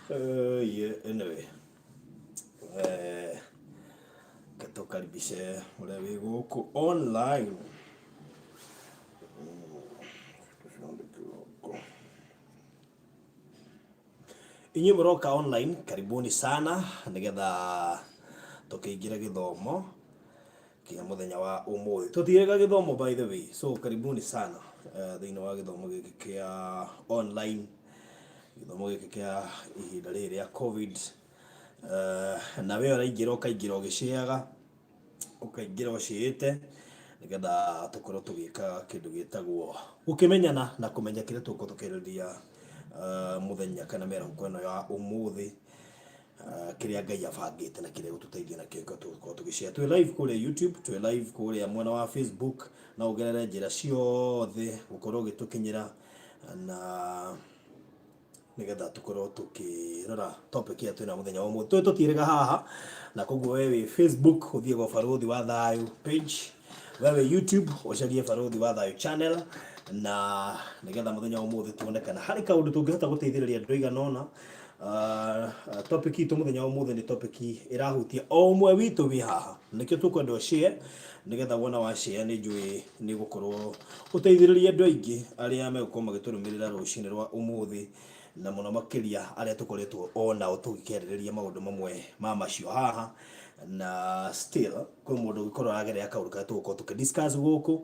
Yeah, anyway. Reke tũkaribishe ũrĩa wĩ gũkũ online. Inyuĩ mũroka online, karibuni sana nĩgetha tũkĩingĩre gĩthomo kĩa mũthenya wa ũmũthĩ. Tũtirĩga gĩthomo by the way, so karibuni sana thĩinĩ wa gĩthomo gĩkĩ kĩa online, gĩthomo gĩkĩ kĩa ihinda rĩrĩ rĩa Covid. Na we ũraingĩra ũkaingĩra ũgĩcĩaga, ũkaingĩra ũcĩĩte nĩgetha tũkorwo tũgĩka kĩndũ gĩtagwo gũkĩmenyana na kũmenya kĩrĩa tũgũkorwo tũkĩarĩrĩria mũthenya kana mĩarahũko ĩno ya ũmũthĩ. Kĩrĩa Ngai abangĩte na kĩrĩa egũtũteithia nakĩo nĩkĩo tũgũkorwo tũgĩ share. Twĩ live kũrĩa YouTube, twĩ live kũrĩa mwena wa Facebook, no ũgerere njĩra ciothe gũkorwo ũgĩtũkinyĩra na nĩgetha tũkorwo tũkĩrora topic ĩrĩa twĩna mũthenya wa ũmũthĩ. Tũĩ tũtiĩrĩga haha, na koguo we wĩ Facebook ũthiĩ gwa Barũthi wa Thayũ page, we wĩ YouTube ũcarie Barũthi wa Thayũ channel, na nĩgetha mũthenya wa ũmũthĩ tuone kana harĩ kaũndũ tũngĩhota gũteithĩrĩria andũ aigana ũna. Topic itũ mũthenya wa ũmũthĩ nĩ topic ĩrahutia o ũmwe witũ wĩ haha, nĩkĩo tũkwenda ũ share, nĩgetha wona wa share nĩ njũĩ nĩ ũgũkorwo ũteithĩrĩrie andũ aingĩ arĩa megũkorwo magĩtũrũmĩrĩra rũcinĩ rwa ũmũthĩ, na mũno makĩria arĩa tũkoretwo o nao tũgĩkĩarĩrĩria maũndũ mamwe ma macio haha, na still kwĩ mũndũ ũngĩkorwo aragerera kaũndũ karĩa tũgũkorwo tũkĩ discuss gũkũ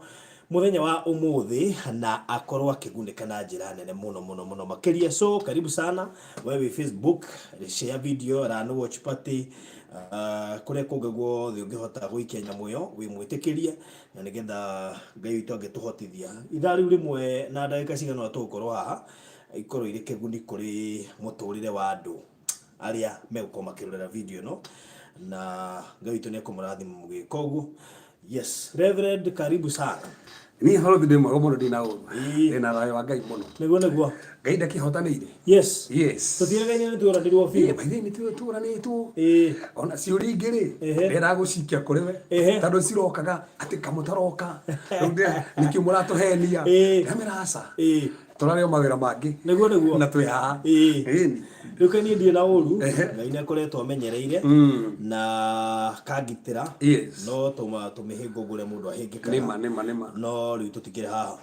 mũthenya wa ũmũthĩ na akorwo akĩgunĩka na njĩra nene mũno mũno mũno makĩria. So karibu sana we wĩ Facebook, share video, run watch party, kũrĩa kũngĩ guothe ũngĩhota gũikia nyamũ ĩyo wĩ mwĩtĩkĩrie, na nĩgetha Ngai witũ angĩtũhotithia ithaa rĩu rĩmwe na ndagĩka cigana ũna tũgũkorwo haha ikorwo irĩ kĩguni kũrĩ mũtũrĩre wa andũ arĩa megũkorwo makĩrorera video ĩno, na Ngai witũ nĩ ekũmũrathima mũgĩka ũguo. Yes, Reverend, karibu sana. Niĩ Horothi ndĩ mwega mũno ndina ũru. Ĩĩ. Ndĩna thayũ wa Ngai mũno. Nĩguo nĩguo. Ngai ndakĩhotanĩire. Yes. Yes. Tũtiĩrĩgaine nĩ tuoranirwo biũ. Ĩĩ, by the way nĩ tuoranĩtwo. Ĩĩ. Ona ciũria ingĩ rĩ, Ehe. ndĩrendaga gũcikia kũrĩ we. Ehe. Tondũ cirokaga atĩ kamũtaroka. Rĩu nĩkĩo mũratũhenia. Ĩĩ. Ndamĩra aca. Ĩĩ. Tũrarĩ o mawĩra mangĩ. Nĩguo nĩguo. Na twĩ haha. Ĩĩ. Ĩni. Rĩu kaĩ niĩ ndirĩ na ũru. Ehe. Ngai nĩ akoretwo amenyereire na akangitĩra. Yes. No tũma tũmĩhĩngo kũrĩa mũndũ ahĩngĩkaga. Nĩma nĩma nĩma. No rĩu tũtikĩrĩ haha.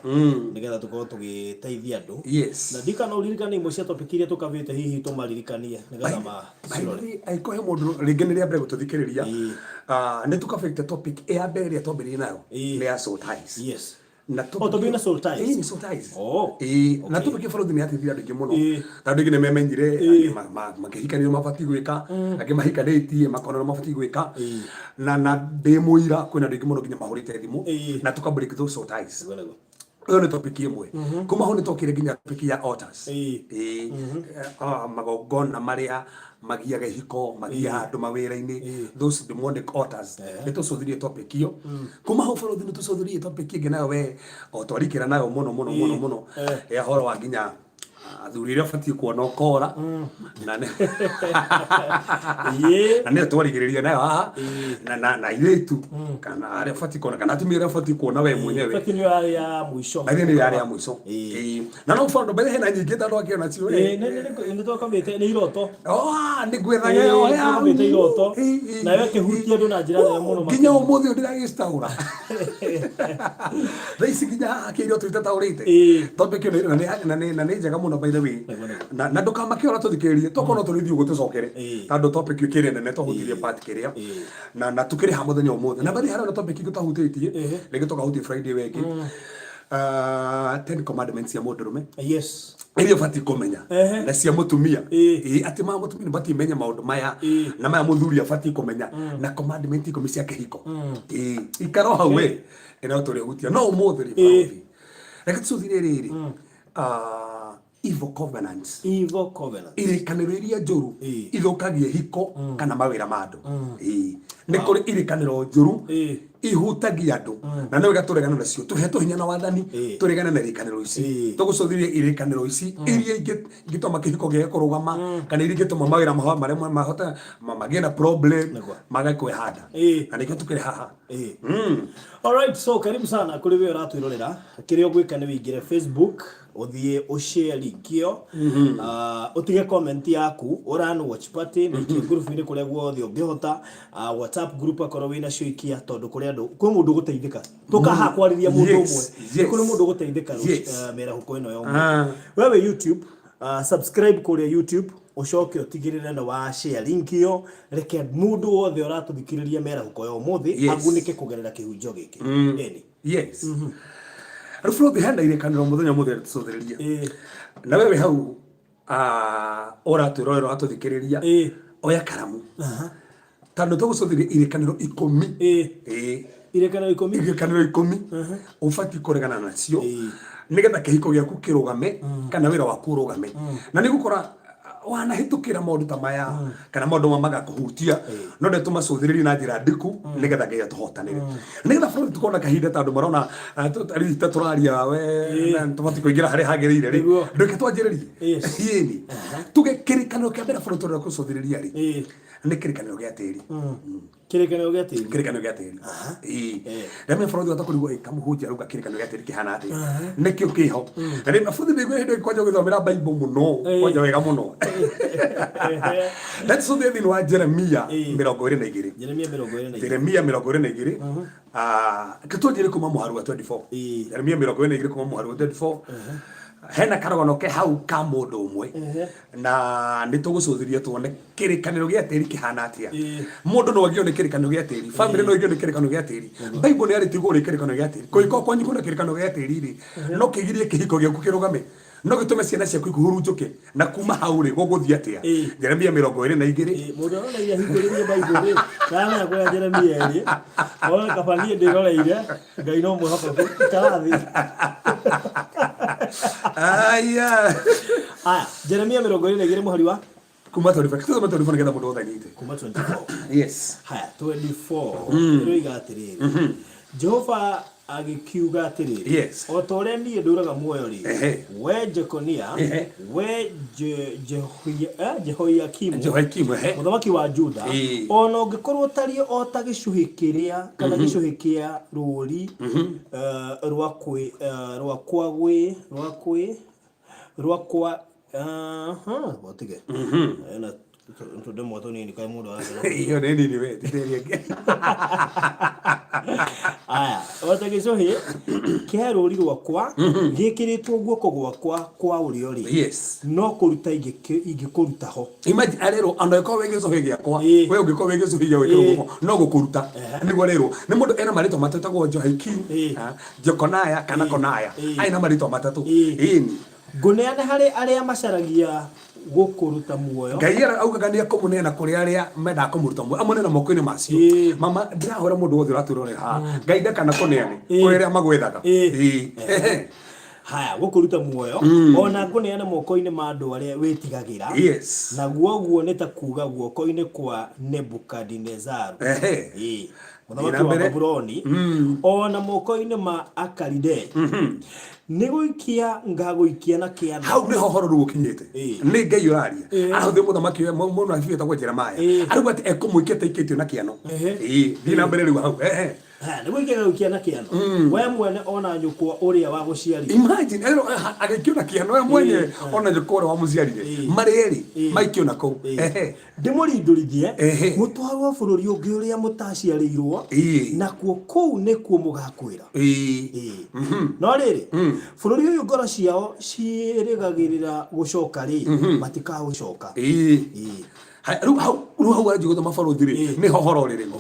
Nĩgetha tũkorwo tũgĩteithia andũ. Yes. Na ndikana ũririkane imwe cia topic iria tũkavĩte hihi tũmaririkanie nĩgetha ma By the way, angĩkorwo he mũndũ rĩngĩ nĩ rĩa mbere gũtũthikĩrĩria, Ĩĩ. ah, nĩ tũkabĩte topic ya mbere ĩrĩa twambĩrĩirie nayo Ĩĩ. nĩ ya soul ties. Yes. Na Oh, tũthiĩ na soul ties? Ĩĩ, nĩ soul ties. Oh, Ĩĩ, na okay. topic bũrũri nĩ yateithirie andũ aingĩ mũno. Ĩĩ. Tondũ andũ aingĩ nĩ memenyire, Ĩĩ. angĩ makĩhikania ũrĩa mabatiĩ gwĩka, angĩ mahikanĩtie makona ũrĩa mabatiĩ gwĩka. Ĩĩ. Na ndĩ mũira kwĩna andũ aingĩ mũno nginya mahũrĩte thimũ Ĩĩ. na tũka break those soul ties. Nĩguo nĩguo. Ĩyo nĩ topic ĩmwe. Kuma hau nĩ twokire nginya topic ya altars. Ĩĩ. Ĩĩ. Magongona marĩa magiaga ihiko, magiaga andũ mawĩra-inĩ, those demonic altars. Nĩ tũcũthirie topic ĩyo. Kuma hau bũrũri nĩ tũcũthirie topic ĩngĩ nayo we o twarikĩra nayo mũno mũno mũno mũno ya ũhoro wa nginya athuri arĩa ũbatiĩ kuona ũkora na nĩ Ĩĩ. na nĩyo twarigĩrĩria nayo haha na airĩtu kana arĩa ũbatiĩ kuona kana atumia arĩa ũbatiĩ kuona we mwenyewe. Fact nĩyo yarĩ ya mũico. Na nĩyo yarĩ ya mũico. Ĩĩ. Ĩĩ. Na no bado mbere hena nyingĩ tondũ akĩona cio. Ĩĩ, nĩ twakomĩte nĩ iroto. Oh, nĩ ngwethaga ĩyo Ĩĩ, ya twakomĩte iroto. Ĩĩ, ĩĩ. Nayo ĩkĩhutia andũ na njĩra nene mũno Nginya makĩria. ũmũthĩ ũyũ ndĩragĩcitaũra. Thaa ici nginya haha kĩrĩa tũitataũrĩte. Ĩĩ. Topic ĩno na nĩ njega mũno by the way. Nĩguo, nĩguo. Na ndũkamake ona tũthikĩrĩrie tokorwo no tũrĩthiĩ ũguo tũcokere. Ĩĩ. Tondũ topic ĩyo ĩkĩrĩ nene twahutirie Ĩĩ. part kĩrĩa. Ĩĩ. Na tũkĩrĩ ha mũthenya ũmũthĩ. Na bathi harĩ na topic ĩngĩ tũtahutĩtie. Ĩhĩ. Rĩngĩ tũkahutia Friday ĩyo ĩngĩ. Ten Commandments cia mũndũrũme. Yes. Iria ũbatiĩ kũmenya. Ehe. Na cia mũtumia. Ĩĩ. Ĩĩ, atĩ ma mũtumia nĩ batiĩ menye maũndũ maya. Ĩĩ. Na maya mũthuri abatiĩ kũmenya. Na commandment 10 cia kĩhiko. Ĩĩ, ikara o hau we. Ĩno tũrĩhutia. No ũmũthĩ rĩ, Ĩĩ. barũthi. Reke tũcũthĩrĩrie rĩrĩ. Ah, evil covenants. Evil covenant. Irĩkanĩro iria njũru Ĩĩ. ithũkagia ihiko kana mawĩra ma andũ. Ĩĩ. Nĩ kũrĩ irĩkanĩro njũru Ĩĩ. ihutagia andũ na nĩ wega tũregane nacio tũhetwo hinya na wathani Ĩĩ. tũregane na irĩkanĩro ici. Ĩĩ. Tũgũcũthĩrĩria irĩkanĩro ici iria ingĩtũma kĩhiko gĩage kũrũgama kana iria ingĩtũma mawĩra marĩa mahote magĩe na problem Nĩguo. mage kwĩhanda. Ĩĩ. Na nĩkĩo tũkĩrĩ haha. Ĩĩ. Alright, so karibu sana kũrĩ we ũratwĩrorera. Kĩrĩa ũgwĩka nĩ wĩingĩre Facebook. Ũthiĩ ũshare link ĩyo, ũtige comment yaku, ũrun watch party na ikie group-inĩ kũrĩa guothe ũngĩhota, WhatsApp group akorwo wĩna cio ikia, tondũ kũrĩ andũ, kwĩ mũndũ ũgũteithĩka. Tũkaha kwarĩria mũndũ ũmwe. Nĩ kũrĩ mũndũ ũgũteithĩka mĩarahũko ĩno ya ũmũthĩ. Wewe YouTube, subscribe kũrĩa YouTube, ũcoke ũtigĩrĩre nĩ wa share link ĩyo, reke mũndũ wothe ũratũthikĩrĩria mĩarahũko ya ũmũthĩ agunĩke kũgerera kĩhunjio gĩkĩ. Ĩni. Yes. Rĩu bũrũthi hena irĩkanĩro mũthenya ũmũthĩ tũcũthĩrĩria. Na wewe hau ũratwĩrorera ũratũthikĩrĩria, oya karamu. Tondũ tũgũcũthĩrĩria irĩkanĩro 10. Irĩkanĩro 10. Irĩkanĩro 10 ũbatiĩ kũregana nacio nĩgetha kĩhiko gĩaku kĩrũgame kana wĩra waku ũrũgame. Na nĩ ũgũkora wanahĩtũkĩra maũndũ ta maya kana maũndũ maya magakũhutia, no nde tũmacũthĩrĩrie na njĩra ndiku nĩgetha Ngai atũhotanĩre, nĩgetha bũrũri tũkona kahinda ta andũ marona rĩu ta tũraria we na tũbatiĩ kũingĩra harĩa hagĩrĩire rĩ. Ndũke twanjĩrĩrie. Ĩni tuge kĩrĩkanĩro kĩa mbere bũrũri tũrenda gũcũthĩrĩria rĩ, nĩ kĩrĩkanĩro gĩa tĩri. Kĩrĩkanĩro gĩa tĩri. Kĩrĩkanĩro gĩa tĩri. Ĩĩ. Rĩmwe bũrũri wata kũrigwo ĩkamũhunjia rauga kĩrĩkanĩro gĩa tĩri kĩhana atĩa, nĩkĩo kĩho. Na rĩmwe bũrũri nĩguo hĩndĩ kwanja ũgĩthomera Bible mũno, kwanja wega mũno. Let's tũthiĩ thĩinĩ wa Jeremia 22. Jeremia 22. Jeremia 22. Reke twanjĩre kuma mũhari wa 24. Jeremia 22 kuma mũhari wa 24. Hena karũgano ke hau ka mũndũ ũmwe na nĩ tũgũcũthĩria tuone kĩrĩkanĩro gĩa tĩri kĩhana atĩa. Mũndũ no agio nĩ kĩrĩkanĩro gĩa tĩri, family no ĩgio nĩ kĩrĩkanĩro gĩa tĩri. Bible nĩ yarĩtie igũrũ rĩa kĩrĩkanĩro gĩa tĩri. Kũngĩkorwo kwanyu kwĩna kĩrĩkanĩro gĩa tĩri rĩ, no kĩgirie kĩhiko gĩaku kĩrũgame, no gĩtũme ciana ciaku ikũhurunjũke, na kuma hau rĩ, gũgũthiĩ atĩa? Jeremia 22. Mũndũ arona iria hingũrĩrie Bible rĩ, ndaramenya kũrĩa Jeremia ĩrĩ, ona kaba niĩ ndĩroreire, Ngai no mwĩhokeku, ikara thĩ. Aya. Aya, Jeremia 22 mũhari wa kuma 25, tũthome 24 nĩgetha mũndũ wothe anyite. Kuma 24. Yes. Haya, 24 ĩroiga atĩrĩrĩ, Jehova agĩkiuga atĩrĩrĩ, o ta ũrĩa niĩ ndũraga muoyo rĩ, we Jekonia, we Jehoiakimu, Jehoiakimu, ehe. Mũthamaki wa Juda, o na ũngĩkorwo ũtariĩ o ta gĩcũhĩ kĩrĩa kana gĩcũhĩ kĩa rũũri rwa kwĩ rwakwa gwĩ rwa kwĩ rwakwa aha otige ena tũndemwa tũnini kaĩ mũndũ arakena. Iyo nĩ nini we, ti ĩrĩa ĩngĩ. Aya, o ta gĩcũhĩ kĩa rũũri rwakwa gĩkĩrĩtwo guoko gwakwa kwa ũrĩo rĩ, no kũruta ingĩkũruta ho. Imagine arerwo ona ũngĩkorwo wĩ gĩcũhĩ gĩakwa, we ũngĩkorwo wĩ gĩcũhĩ gĩa gwĩkĩrwo guoko no gũkũruta. Nĩguo arerwo nĩ mũndũ ena marĩtwa matatũ etagwo Jehoiakim, Jekonaya kana Konaya. Arĩ na marĩtwa matatũ. Ĩni. Ngũneane harĩ arĩa macaragia gũkũruta muoyo. Ngai augaga nĩ ekũmũneana kũrĩ arĩa mendaga kũmũruta muoyo, amũneana moko-inĩ macio. Mama, ndĩrahoera mũndũ wothe ũratwĩrorera haha, Ngai ndakanakũneane kũrĩ arĩa magwethaga. Ĩĩ. Haya, gũkũruta muoyo, o na ngũneane moko-inĩ ma andũ arĩa wĩtigagĩra, naguo ũguo nĩ ta kuuga guoko-inĩ kwa Nebukadinezaru, mũthamaki wa Babuloni, o na moko-inĩ ma Akalidei, nĩ gũikia ngagũikia na kĩano. Hau nĩho ũhoro rĩu ũkinyĩte. Nĩ Ngai ũraria, arahũthĩra mũthamaki ũyũ, mũnabii wĩtagwo Jeremiah, arauga atĩ ekũmũikia ta aikĩtio na kĩano. Thiĩ na mbere rĩu hau. Nĩ gũikia gagũikia na kĩano, we mwene o na nyũkwa ũrĩa wagũciarire. Imagine, erwo, agĩikio na kĩano we mwenyewe ona nyũkwa ũrĩa wamũciarire, marĩ erĩ maikio na kũu. Ndĩmũrindũrithie mũtwarwo bũrũri ũngĩ ũrĩa mũtaciarĩirwo, nakuo kũu nĩkuo mũgakuĩra. No rĩrĩ, bũrũri ũyũ ngoro ciao ciĩrĩgagĩrĩra gũcoka rĩ, matikaũcoka. Rĩu hau, rĩu hau wanjia gũthoma barũthi rĩ, nĩho horo ũrĩ rĩu.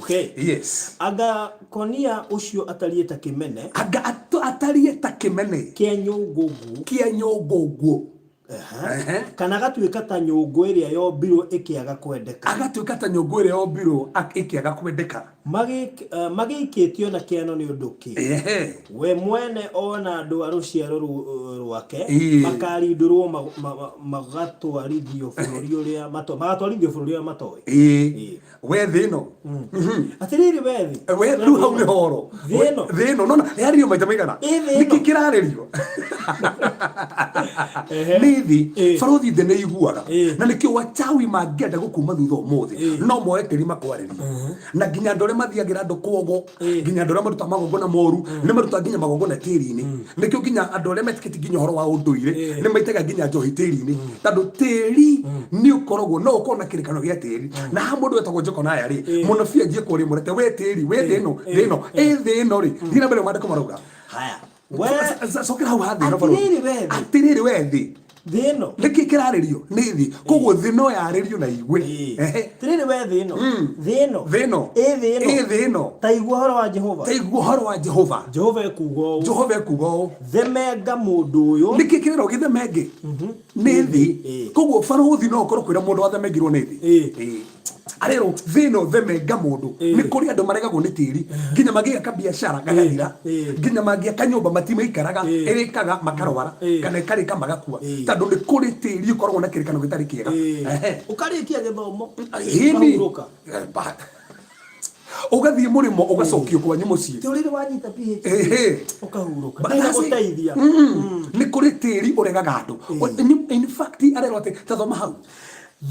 Yes. Anga Konia ũcio atariĩ ta kĩmene. Anga atariĩ ta kĩmene. Kĩa nyũngũ nguũ. Kĩa nyũngũ nguũ. Kana agatuĩka ta nyũngũ ĩrĩa yombirwo ĩkĩaga kwendeka. Agatuĩka ta nyũngũ ĩrĩa yombirwo ĩkĩaga kwendeka. Magĩikĩtio na kĩano nĩ ũndũ kĩ? We mwene o na andũ a rũciaro rwake makarindũrwo magatwarithio bũrũri ũrĩa magatwarithio bũrũri ũrĩa matoĩ. We thĩ ĩno. Atĩrĩrĩ we thĩ. We rĩu hau nĩho horo. Thĩ ĩno. Thĩ ĩno nona yarĩrio maita maigana. Ĩ thĩ ĩno. Nĩkĩ kĩrarĩrio? Nĩ thĩ. Barũthi thĩ nĩ iguaga. Na nĩkĩo wachawi mangĩenda gũkuma thutha ũmũthĩ no moe tĩri makwarĩrie. Na nginya andũ arĩa arĩa mathiagĩra andũ kwogo, Ĩĩ. nginya andũ arĩa marutaga magongona moru, nĩ marutaga nginya magongona tĩri-inĩ. Nĩkĩo nginya andũ arĩa metĩkĩtie nginya ũhoro wa ũndũire Ĩĩ. nĩ maitaga nginya njohi tĩri-inĩ, tondũ tĩri nĩ ũkoragwo no ũkorwo na kĩrĩkanĩro gĩa tĩri. Na haha mũndũ wetagwo Jekonaya rĩ, mũnabii anjie kũrĩa mũrete we tĩri, we thĩ ĩno, thĩ ĩno, ĩ thĩ ĩno rĩ, thiĩ na mbere maandĩko marauga. Haya, we. Cokera hau ha thĩ ĩno, barũthi. Atĩrĩrĩ we thĩ. Atĩrĩrĩ we thĩ. Thĩ ĩno. Nĩkĩ kĩrarĩrio nĩ thĩ? Koguo thĩ no yarĩrio na igue. Ehe. Atĩrĩrĩ we thĩ ĩno, thĩ ĩno, thĩ ĩno, ĩ thĩ ĩno, ĩ thĩ ĩno, ta igua ũhoro wa Jehova. Ta igua ũhoro wa Jehova. Jehova ekuuga ũũ. Jehova ekuuga ũũ. Themenga mũndũ ũyũ. Nĩkĩ kĩrerwo gĩthemenge nĩ thĩ? Koguo barũthi no ũkorwo kwĩra mũndũ wathemengirwo nĩ thĩ. Ĩĩ. Arerwo thĩ ĩno themenga mũndũ. Nĩ kũrĩ andũ maregagwo nĩ tĩri, nginya magĩaka biacara gagathira, nginya mangĩaka nyũmba matimaikaraga, ĩrĩkaga makarwara kana ĩkarĩka magakua, tondũ nĩ kũrĩ tĩri ũkoragwo na kĩrĩkano gĩtarĩ kĩega. Ehe. Ũkarĩkia gĩthomo, Ĩni. ũkahurũka. Ũgathiĩ mũrĩmo ũgacokio kwanyu mũciĩ. Ti ũrĩrĩ wanyita PhD, ũkahurũka. But Ndĩna that's it. gũteithia. Nĩ kũrĩ tĩri ũregaga andũ. In fact arerwo atĩ tathoma hau.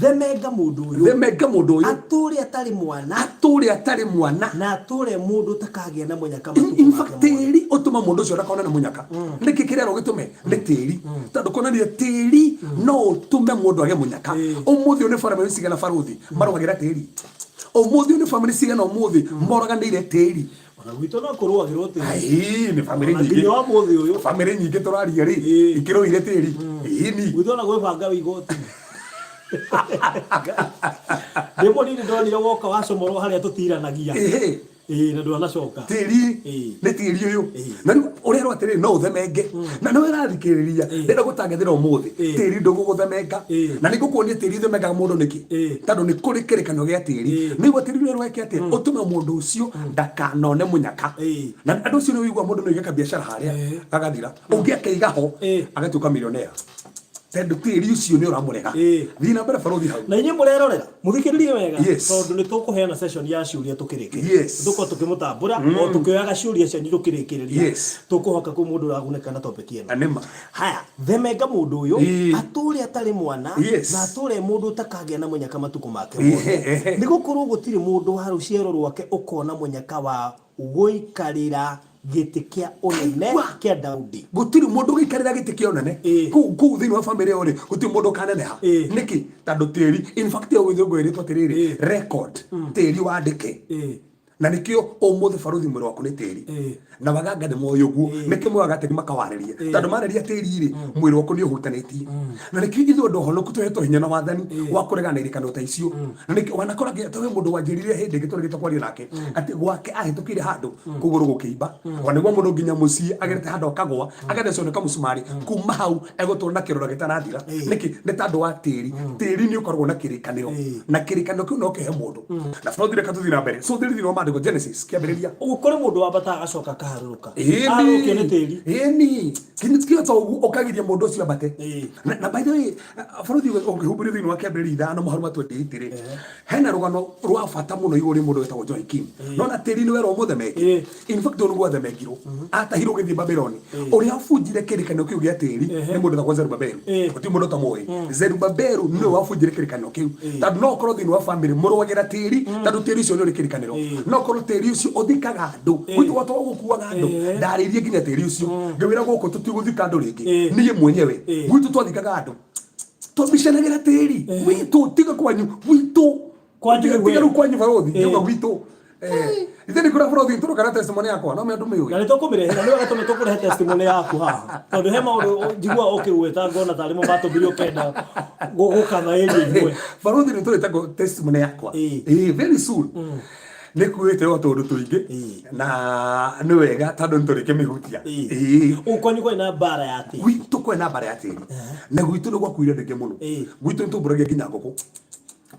Themenga mũndũ ũyũ. Themenga mũndũ ũyũ. Atũre atarĩ mwana. Atũre atarĩ mwana. Na atũre mũndũ ũtakagĩa na mũnyaka In matukũ in make fact mothe. Tĩri ũtũma mũndũ ũcio ndakone na mũnyaka. Nĩkĩ kĩrerwo gĩtũme? Nĩ tĩri. Tondũ kuonania tĩri no ũtũme mũndũ age mũnyaka. Ũmũthĩ ũyũ nĩ bamĩrĩ cigana barũthi marũagĩra tĩri? Ũmũthĩ ũyũ nĩ bamĩrĩ cigana ũmũthĩ moraganĩire tĩri? Ona gwitũ no kũrũagĩrwo tĩri. Ai, nĩ bamĩrĩ Ona nyingĩ. nginya ũmũthĩ ũyũ. Bamĩrĩ nyingĩ tũraria rĩ, ikĩrũire tĩri. Ĩni. Gwitũ ona gwĩbanga wĩ igoti. Ndĩ mũnini ndonire woka wacomorwo harĩa tũtiranagia. Ĩhĩ. Ĩĩ, na ndwanacoka. Tĩri nĩ tĩri ũyũ. Na rĩu ũrerwo atĩrĩrĩ, no ũthemenge. Na nĩwe ũrathikĩrĩria, ndĩrenda gũtangathĩra ũmũthĩ, tĩri ndũgũgũthemenga. Na nĩ ngũkuonia tĩri ũthemengaga mũndũ nĩkĩ. Tondũ nĩ kũrĩ kĩrĩkanĩro gĩa tĩri. Nĩguo tĩri ũrĩa weke atĩa? Ũtũme mũndũ ũcio ndakanone mũnyaka. Na andũ ũcio nĩ ũigua mũndũ nĩ oige kabiacara harĩa gagathira, ũngĩ akaiga ho agatuĩka millionaire, tondũ tĩri ũcio nĩ ũramũrega. Thiĩ na mbere barũthi hau. Na inyuĩ mũrerorera, mũthikĩrĩrie wega, Yes. tondũ nĩ tũkũheana session ya ciũria tũkĩrĩkĩria. Yes. Tũkorwo tũkĩmũtambũra o tũkĩoyaga ciũria cianyu tũkĩrĩkĩrĩria. Yes. Tũkũhoka kwĩ mũndũ ũragunĩka na topic ĩno. Nĩma. Haya, themenga mũndũ ũyũ, atũre atarĩ mwana, na atũre mũndũ ũtakagĩa na mũnyaka matukũ make mothe, nĩ gũkorwo gũtirĩ mũndũ wa rũciaro rwake ũkona mũnyaka wa gũikarĩra gĩtĩ kĩa ũnene Aigua. kĩa Daudi. Gũtirĩ mũndũ ũgĩikarĩra gĩtĩ kĩa ũnene. Kũu kũu thĩinĩ wa famĩlĩ ĩyo rĩ, gũtirĩ mũndũ ũkaneneha. Nĩkĩ? Tondũ tĩri, in fact ĩyo gĩthũngũ ĩrĩtwo atĩrĩrĩ, record, tĩri wandĩke. Na nĩkĩo ũmũthĩ barũthi mwĩrĩ waku nĩ tĩri. Na waganga nĩ moĩ ũguo. Nĩkĩo moyaga tĩri makawarĩria. Tondũ marĩria tĩri rĩ, mwĩrĩ waku nĩ ũhutanĩtie. Na nĩkĩo ithuĩ andũ ahonoku tũhetwo hinya na wathani wa kũregana na irĩkanĩro ta icio. Na nĩkĩo wanakora nginya ta he mũndũ wanjĩrire hĩndĩ ĩngĩ tũrĩkĩte kwaria nake atĩ gwake ahĩtũkĩire handũ kũgũrũ gũkĩimba. Ona nĩguo mũndũ nginya mũciĩ agerete handũ akagwa agathecwo nĩ kamũcumarĩ, kuma hau egũtũra na kĩronda gĩtarathira. Nĩkĩ? Nĩ tondũ wa tĩri. Tĩri nĩ ũkoragwo na kĩrĩkanĩro, na kĩrĩkanĩro kĩu no kĩhe mũndũ. Na barũthi reka tũthiĩ na mbere. So thĩinĩ wa maandĩko Genesis kĩambĩrĩria. Ũguo kũrĩ mũndũ wambataga agacoka akaharũrũka. Aharũrũkio nĩ tĩri. Ĩni. Kinya ta ũguo ũkagiria mũndũ ũcio ambate. Na by the way, barũthi ũngĩhumbĩrio thĩinĩ wa kĩambĩrĩria 5 mũhari wa 28 rĩ, hena rũgano rwa bata mũno igũrũ rĩa mũndũ wetagwo Joakim. Nona tĩri nĩ werwo mũthemenge. In fact ũyũ nĩguo athemengirwo. Atahirwo gĩthiĩ Babyloni. Ũrĩa wabunjire kĩrĩkanĩro kĩu gĩa tĩri nĩ mũndũ wetagwo Zerubabelu. Gũtirĩ mũndũ ũtamũĩ. Zerubabelu nĩwe wabunjire kĩrĩkanĩro kĩu. Tondũ no ũkorwo thĩinĩ wa famĩlĩ mũrũagĩra tĩri, tondũ tĩri ũcio nĩ ũrĩ kĩrĩkanĩro. No ũkorwo tĩri ũcio ũthikaga andũ. Gwitũ gwatwa gũkuaga andũ. Ndarĩirie nginya tĩri ũcio. Ngĩwĩra gũkũ tũtigũthika andũ rĩngĩ. Niĩ mwenyewe. Gwitũ twathikaga andũ. Twabicanagĩra tĩri. Gwitũ tiga kwanyu. Gwitũ. Kwanyu Tiga nĩ tiga rĩu kwanyu barũthi. Ngiuga gwitũ. Ithe nĩ kũrĩa barũthi tũrũka na testimony yakwa. No me andũ mĩũĩ. Na nĩ tũkũmĩrehera, nĩ wega tondũ tũkũrehe testimony yaku haha. Tondũ he maũndũ njiguaga ũkĩgweta ngona tarĩ mo matũmire ũkenda gũkatha area imwe. Barũthi nĩ tũrĩtagwo testimony yakwa. Very soon. Nĩ kuĩte o tũndũ tũingĩ na nĩ wega tondũ nĩ tũrĩkĩmĩhutia. Ũguo kwanyu kwarĩ na mbara ya tĩri? Gwitũ kwarĩ na mbara ya tĩri. Na gwitũ nĩ gwakuire andũ aingĩ mũno. Gwitũ nĩ twambũragia nginya ngũkũ.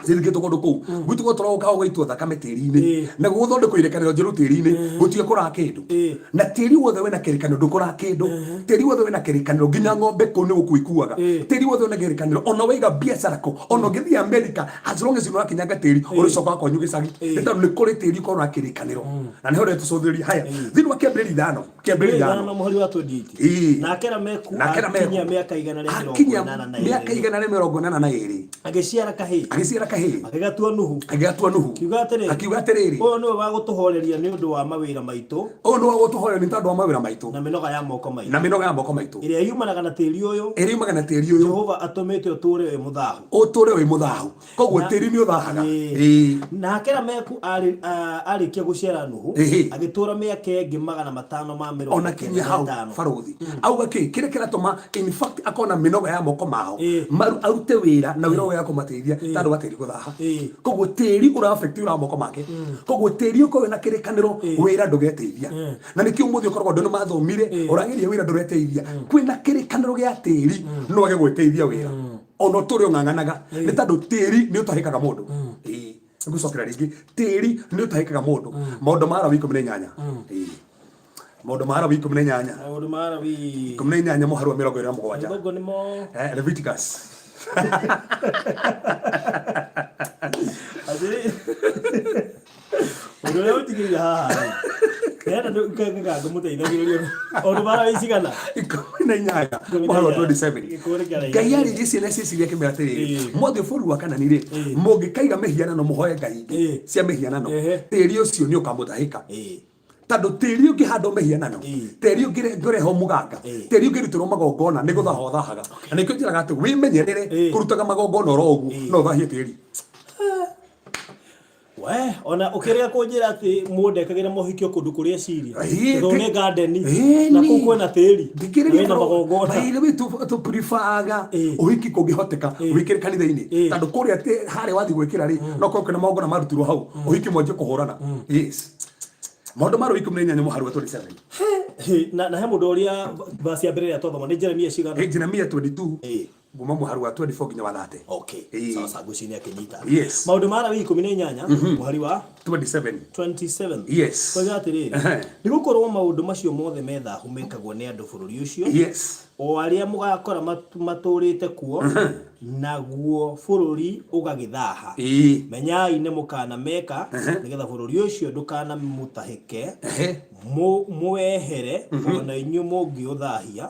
Cithikĩtwo kũndũ kũu. Gwitũ gwatwaragwo kaũ gũgaitwo thakame tĩri-inĩ. Na gũgũthondekwo irĩkanĩro njerũ tĩri-inĩ, gũtigakũraga kĩndũ. Na tĩri wothe wĩna kĩrĩkanĩro ndũkũraga kĩndũ. Tĩri wothe wĩna kĩrĩkanĩro nginya ng'ombe kũu nĩ gũkua ikuaga. Tĩri wothe wĩna kĩrĩkanĩro ona waiga biacara kũ, ona ũngĩthiĩ America, as long as nĩũrakinyanga tĩri, ũrĩcokaga kwanyu gĩcagi. Nĩ tondũ nĩ kũrĩ tĩri ũkoragwo na kĩrĩkanĩro. Na nĩho rĩrĩa tũcũthĩrĩria. Haya, thĩinĩ wa kĩambĩrĩria 5, kĩambĩrĩria 5. 5 mũhari wa 28. Nake Lameku Nake Lameku akinyia mĩaka igana rĩa mĩrongo akinyia ĩnana na mĩaka ĩrĩ. 182. Agĩciara kahĩĩ. Agĩciara Agĩciara kahĩĩ. Agĩgatua Nuhu. Agĩgatua Nuhu. Akiuga atĩrĩ, Akiuga atĩrĩrĩ, ũyũ nĩwe wa gũtũhooreria nĩ ũndũ wa mawĩra maitũ Ũyũ nĩ wa gũtũhoreria nĩ tondũ wa mawĩra maitũ na mĩnoga ya moko maitũ na mĩnoga ya moko maitũ ĩrĩa yumanaga na tĩri ũyũ ĩrĩa yumaga na tĩri ũyũ Jehova atũmĩte ũtũũre wĩ mũthahu. Ũtũre wĩ mũthahu. Koguo Na- tĩri nĩ ũthahaga. Ĩĩ. Nake Lameku arĩkia gũciara Nuhu, Ĩhĩ. agĩtũũra mĩaka ĩngĩ 500 ma mĩrongo Ona kenda kinyia na hau ĩtano. Barũthi auga kĩ kĩrĩa kĩratũma in fact akona mĩnoga ya moko mao Maru arute wĩra na wĩra ũyũ kũmateithia tondũ wa tĩri gũthaha. Koguo tĩri ũra affect wĩra wa moko make. Koguo tĩri ũkorwo wĩna kĩrĩkanĩro, wĩra ndũgeteithia. Na nĩkĩo ũmũthĩ ũkoragwo andũ nĩ mathomire, ũrageria wĩra ndũreteithia. Kwĩna kĩrĩkanĩro gĩa tĩri no wage gwĩteithia wĩra ona ũtũre ũng'ang'anaga, nĩ tondũ tĩri nĩ ũtahĩkaga mũndũ. Ĩĩ, ngũcokera rĩngĩ, tĩri nĩ ũtahĩkaga mũndũ. Maũndũ ma Lawi 18. Ĩĩ. Maũndũ ma Lawi 18. Maũndũ ma Lawi 18 mũhari wa 27. Gũkũ nĩmo Leviticus. Atĩrĩ, ũndũ ũrĩa ũnjigĩire haha rĩ, ndĩrenda ngũmũteithagĩrĩria ũndũ ma Lawi cigana? 18 18. Mũhari wa 27. Gĩkũrĩ kĩa Ngai arĩirie ciana cia Isiraeli akĩmera atĩrĩrĩ, mwathiĩ bũrũri wa Kanani rĩ, mũngĩkaiga mĩhianano mũhoe ngai ingĩ cia mĩhianano, tĩri ũcio nĩ ũkamũtahĩka. Tondũ tĩri ũngĩhandwo mĩhianano, tĩri ũngĩrehwo mũganga, tĩri ũngĩrutĩrwo magongona, nĩ gũthaha ũthahaga. Na nĩkĩo njĩraga atĩ wĩmenyerere kũrutaga magongona oro ũguo, no ũthahie tĩri. We, ona ũkĩrega kũnjĩra atĩ mũndũ ekagĩra mohikio kũndũ kũrĩa eciria. Tondũ nĩ garden na kũu kwĩna tĩri. Thikĩrĩria. Wĩna magongona. By the way, tũ-prefer-aga ũhiki kũngĩhoteka wĩkĩre kanitha-inĩ, tondũ kũrĩa harĩa wathiĩ gwĩkĩra rĩ, no korwo kwĩna magongona marutirwo hau, ũhiki mwanjie kũhũrana. Yes, maũndũ ma Lawi 18 mũhari wa 27. He, na he mũndũ ũrĩa verse ya mbere ĩrĩa twathoma nĩ Jeremia cigana? Ĩ, Jeremia 22 kuma mũhari wa 24 nginya wa 30. Okay. Sawa sawa, ngwĩciria nĩ akĩnyita. Yes. Maũndũ ma Lawi 18 mũhari wa 27. 27. Yes. Koiga atĩrĩrĩ, nĩ gũkorwo maũndũ macio mothe me thahu mekagwo nĩ andũ bũrũri ũcio o arĩa mũgakora matũũrĩte kuo, naguo bũrũri ũgagĩthaha. Menyai nĩ mũkanameka, nĩgetha bũrũri ũcio ndũkanamũtahĩke mũwehere, ona inyuĩ mũngĩũthahia,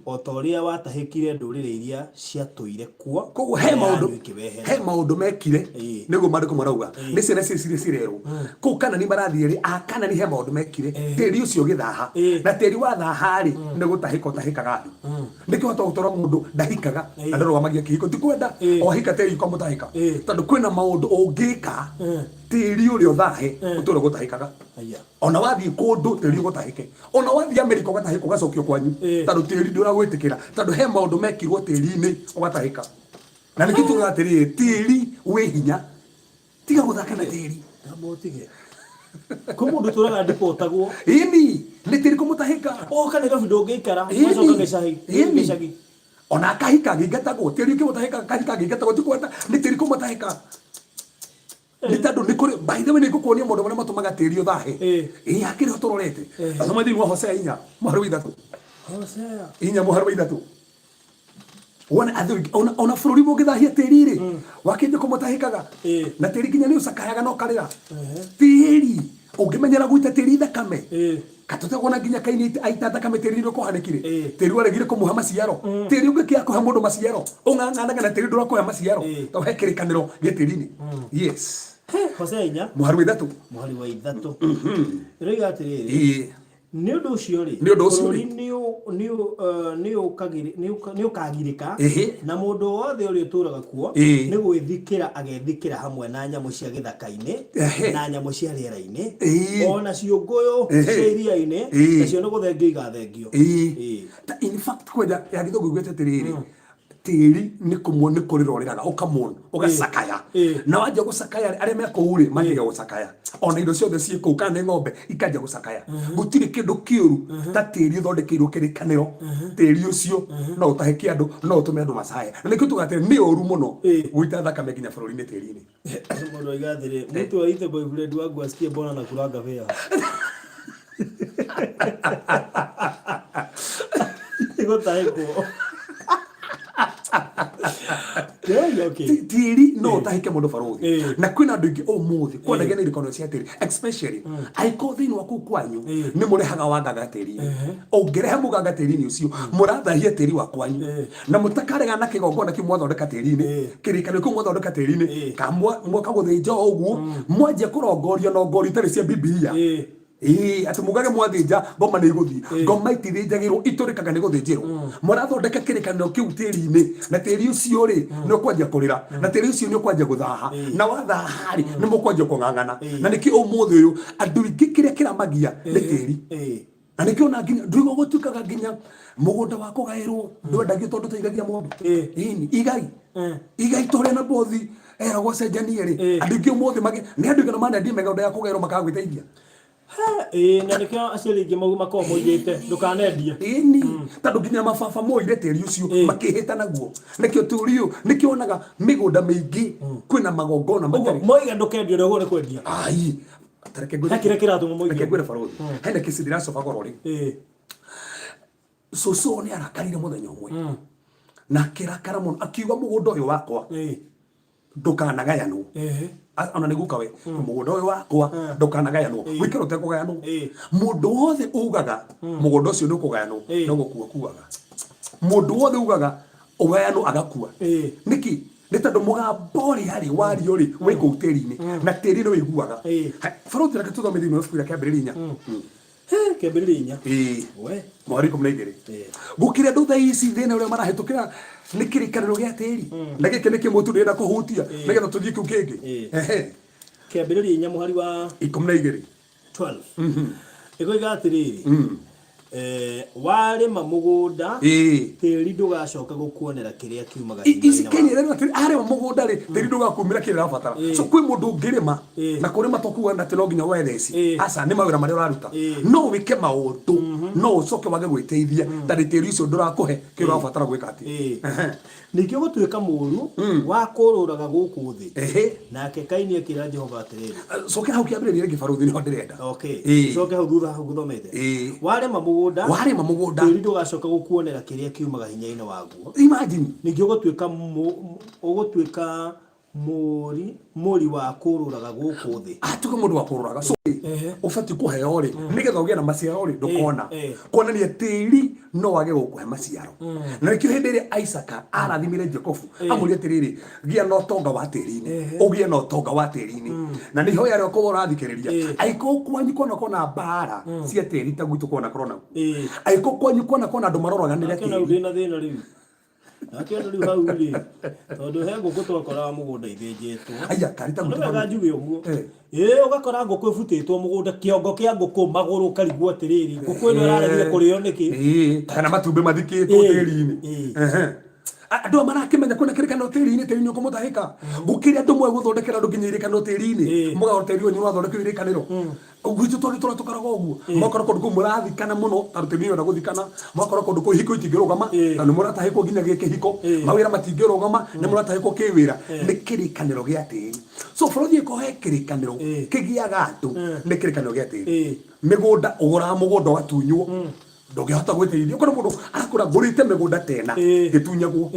o ta ũrĩa watahĩkire ndũrĩrĩ iria ciatũire kuo Koguo he mbere maũndũ yanyu ikĩwehera. He maũndũ mekire. Nĩguo maandĩko marauga nĩ ciana cia ciria cirerwo kũu Kanani marathiĩ rĩ, a Kanani he maũndũ mekire, tĩri ũcio ũgĩthaha. Na tĩri wathaha rĩ, nĩ gũtahĩka ũtahĩkaga andũ. Nĩkĩo hota gũtũra mũndũ ndahikaga na ndarũgamagia kĩhiko, ti kwenda o ahika tĩri ũkamũtahĩka, tondũ kwĩna maũndũ ũngĩka tĩri ũrĩa ũthahe ũtũre gũtahĩkaga. Aya. Ona wathiĩ kũndũ tĩri ũgũtahĩke, ona wathiĩ Amerika ũgatahĩka, ũgacokio kwanyu, tondũ tĩri ndũragwĩtĩkĩra, tondũ he maũndũ mekirwo tĩri-inĩ ũgatahĩka. Na nĩkĩo tugaga atĩrĩrĩ, tĩri wĩ hinya, tiga gũthaka na tĩri. Amba ũtige, kwĩ mũndũ ũtũraga ndipotagwo. Ĩni, nĩ tĩri kũmũtahĩka. Oka Nairobi ndũngĩikara, ũgacoka gĩcagi. Gĩcagi. Ona akahika agĩingatagwo, tĩri ũkĩmũtahĩka, akahika agĩingatagwo, ti kwenda, nĩ tĩri kũmũtahĩka. Nĩ tondũ nĩ kũrĩ, by the way, nĩ ngũkuonia maũndũ marĩa matũmaga tĩri ũthahe. Ĩĩ, hakĩrĩ ho tũrorete. Thoma thĩinĩ wa Hosea 4:3. Hosea. 4:3. Wone athuri ona bũrũri mũngĩthahia tĩri rĩ, wakĩnjia kũmũtahĩkaga. Na tĩri nginya nĩ ũcakayaga na ũkarĩra. Tĩri ũngĩmenyera gũita tĩri thakame, katũtegwo na nginya Kaini aita thakame tĩri nĩ kũhanĩkire. Tĩri waregire kũmũhe maciaro. Tĩri ũngĩkĩaga kũhe mũndũ maciaro, ũng'ang'anaga na tĩri ndũrakũhe maciaro, tondũ he kĩrĩkanĩro gĩ tĩri-inĩ. Yes. Hosea 4 mũhari wa 3. Mũhari wa 3 ĩroiga atĩrĩrĩ, nĩ ũndũ ũcio rĩ, Nĩ ũndũ ũcio rĩ. Bũrũri nĩ ũkagirĩka na mũndũ wothe ũrĩa ũtũũraga kuo nĩ gwĩthikĩra agethikĩra hamwe na nyamũ cia gĩthaka-inĩ na nyamũ cia rĩera-inĩ o na ciũngũyũ cia iria-inĩ, nacio nĩ gũthengio igathengio. Ta in fact kwenda ya gĩthũngũ iguĩte atĩrĩrĩ, tĩri nĩ kũmwo nĩ kũrĩra ũrĩraga, ũkamũn ũgacakaya. Na wanjia gũcakaya rĩ, arĩa me kũu rĩ manjagia gũcakaya, ona indo ciothe ciĩ kũu, kana nĩ ng'ombe ikanjia gũcakaya. Gũtirĩ kĩndũ kĩũru ta tĩri ũthondekeirwo kĩrĩkanĩro. Tĩri ũcio no ũtahĩke andũ, no ũtũme andũ macaye. Na nĩkĩo tugaga atĩrĩ, nĩ ũru mũno gũita thakame nginya bũrũri-inĩ tĩri-inĩ. Mũndũ oiga atĩrĩ, mtu aite boyfriend wangu asikie mbona nakulanga fare. Gũtahĩkwo. Ndĩroiga okay. Tĩri no ũtahĩke mũndũ barũthi. Na kwĩna andũ aingĩ ũmũthĩ kwanagia na irĩkanĩro cia tĩri, especially angĩkorwo thĩinĩ wa kũu kwanyu nĩ mũrehaga wanganga tĩri-inĩ. Ũngĩrehe mũganga tĩri-inĩ ũcio, mũrathahia tĩri wa kwanyu. Na mũtakaregana na kĩgongona kĩu mwathondeka tĩri-inĩ, kĩrĩkanĩro kĩu mwathondeka tĩri-inĩ, kana mwoka gũthĩnja o ũguo, mwanjia kũrongoria na ngori itarĩ cia Bibilia. Ĩĩ, atĩ mugage mwathĩnja ngoma nĩ igũthiĩ. Ngoma itithĩnjagĩrwo, itũrĩkaga nĩ gũthĩnjĩrwo. Mũrathondeka kĩrĩkanĩro kĩu tĩri-inĩ, na tĩri ũcio rĩ, nĩ ũkwanjia kũrĩra, na tĩri ũcio nĩ ũkwanjia gũthaha, na wathaha rĩ, nĩ mũkwanjia kũng'ang'ana. Na nĩkĩo ũmũthĩ ũyũ andũ aingĩ kĩrĩa kĩramagia nĩ tĩri. Na nĩkĩo ona nginya ndũigua gũtuĩkaga nginya mũgũnda wa kũgaĩrwo ndwendagio tondũ ũteithagia mũndũ. Ĩni, igai. Igai ta ũrĩa Nabothi eragwo acenjanie rĩ, andũ aingĩ ũmũthĩ nĩ andũ aigana manendia mĩgũnda ya kũgaĩrwo makaga gwĩteithia. Ĩĩ, na nĩkĩo aciari aingĩ makoragwo moigĩte ndũkanendie. Ĩni, tondũ nginya mababa moire tĩri ũcio makĩhĩta naguo. Nĩkĩo tĩri ũyũ, nĩkĩo wonaga mĩgũnda mĩingĩ kwĩna magongona Ũguo matarĩ. moiga ndũkendie ũrĩa ũguo nĩ kwendia. Ai, ta reke ngwĩre. He kĩrĩa kĩratũma moige Reke ũguo. ngwĩre barũthi. Hena kesi ndĩracoba goro rĩ. Cũcũ nĩ arakarire mũthenya ũmwe. Na akĩrakara mũno akiuga mũgũnda ũyũ wakwa ndũkanagayanwo. Ona nĩ guka we, mũgũnda ũyũ wakwa ndũkanagayanwo, wĩkĩre ũtekũgayanwo. Mũndũ wothe ugaga mũgũnda ũcio nĩ ũkũgayanwo no gũkua kuaga. Mũndũ wothe ugaga ũgayanwo agakua. Nĩkĩ? Nĩ tondũ mũgambo ũrĩa rĩ wario rĩ wĩ kũu tĩri-inĩ, na tĩri nĩ wĩiguaga. Barũthi, reke tũthome thĩinĩ wa ibuku rĩa Kĩambĩrĩria 4. Kĩambĩrĩria 4. Ĩĩ. We. Mweri 12. Gũkĩrĩ andũ thaa ici thĩna ũrĩa marahĩtũkĩra nĩ kĩrĩkanĩro gĩa tĩri. Na gĩkĩ nĩ kĩmwe tu ndĩrenda kũhutia nĩgetha tũthiĩ kĩu kĩngĩ. Ehe. Kĩambĩrĩria 4 mũhari wa 12. 12. Ĩkoiga atĩrĩrĩ, warĩma mũgũnda, tĩri ndũgacoka gũkuonera kĩrĩa kiumaga Ici hinya-inĩ Kenya waku. ĩrerwo atĩrĩ, arĩma mũgũnda rĩ, tĩri ndũgakumĩra kĩrĩa ũrabatara. So kwĩ mũndũ ũngĩrĩma, na kũrĩma to kuga atĩ no nginya woe theci. Aca, nĩ mawĩra marĩa ũraruta. No wĩke maũndũ, no ũcoke wage gwĩteithia, tondũ tĩri ũcio ndũrakũhe kĩrĩa ũrabatara gwĩka atĩ. Ningĩ ũgũtuĩka mũũru wa kũũrũraga gũkũ thĩ. Nake Kaini akĩĩra Jehova atĩrĩrĩ. Cokera hau kĩambĩrĩria rĩngĩ barũthi, nĩho ndĩrenda. Okay. Coke hau thutha hau ngũthomete. Warĩma mũgũnda, Warĩma mũgũnda, tĩri ndũgacoka gũkuonera kĩrĩa kiumaga hinya-inĩ waguo. Imagine. Ningĩ ũgũtuĩka mũri wa kũũrũraga gũkũ thĩ. Atuĩke mũndũ wa kũũrũraga. So ũbatiĩ kũheo rĩ, nĩgetha ũgĩe na maciaro rĩ, ndũkona. Kuonania tĩri no wage gũkũhe maciaro. Na nĩkĩo hĩndĩ ĩrĩa Isaka arathimire Jacobu, amwĩrire atĩrĩrĩ, gĩa na ũtonga wa tĩri-inĩ, ũgĩe na ũtonga wa tĩri-inĩ. Na nĩ ihoya rĩa ũkorwo ũrathikĩrĩria, angĩkorwo kwanyu kwanakorwo na mbara cia tĩri ta gwitũ kwanakorwo naguo, angĩkorwo kwanyu kwanakorwo na andũ maroraganĩra Akĩona rĩu tĩri. ndĩna thĩna rĩu. Akĩona rĩu hau rĩ, tondũ he ngũkũ twakoraga mũgũnda ithĩnjĩtwo. Aya, karĩ ta Nĩ gwitũ wega barũthi. njuge ũguo. Ĩĩ, ũgakora ngũkũ ĩbutĩtwo mũgũnda, kĩongo kĩa ngũkũ, magũrũ ũkarigwo atĩrĩrĩ, ngũkũ ĩno ĩraregire kũrĩo nĩkĩ? Ĩĩ, kana matumbĩ mathikĩtwo tĩri-inĩ. Andũ aya marakĩmenya kwĩna kĩrĩkanĩro tĩri-inĩ, tĩri nĩ ũkũmũtahĩka. Gũkĩrĩ andũ moĩ gũthondekera andũ nginya irĩkanĩro tĩri-inĩ. Mũgagũra tĩri wanyu ũrathondekwo irĩkanĩro. Gwitũ twagĩtũra tũkoragwo ũguo. Mũgakora kũndũ kũu mũrathikana mũno tondũ tĩri nĩũrenda gũthikana. Mũgakora kũndũ kũu ihiko itingĩrũgama tondũ nĩ mũratahĩkwo nginya gĩkĩhiko. Mawĩra matingĩrũgama nĩ mũratahĩkwo kĩwĩra. Nĩ kĩrĩkanĩro gĩa tĩri. So bũrũri ũngĩkorwo he kĩrĩkanĩro kĩgiaga andũ nĩ kĩrĩkanĩro gĩa tĩri. Mĩgũnda, ũgũraga mũgũnda ũgatunywo. Ndũngĩhota gwĩteithia. Ũkona mũndũ arakũra ngũrĩte mĩgũnda tena ĩtunyagwo.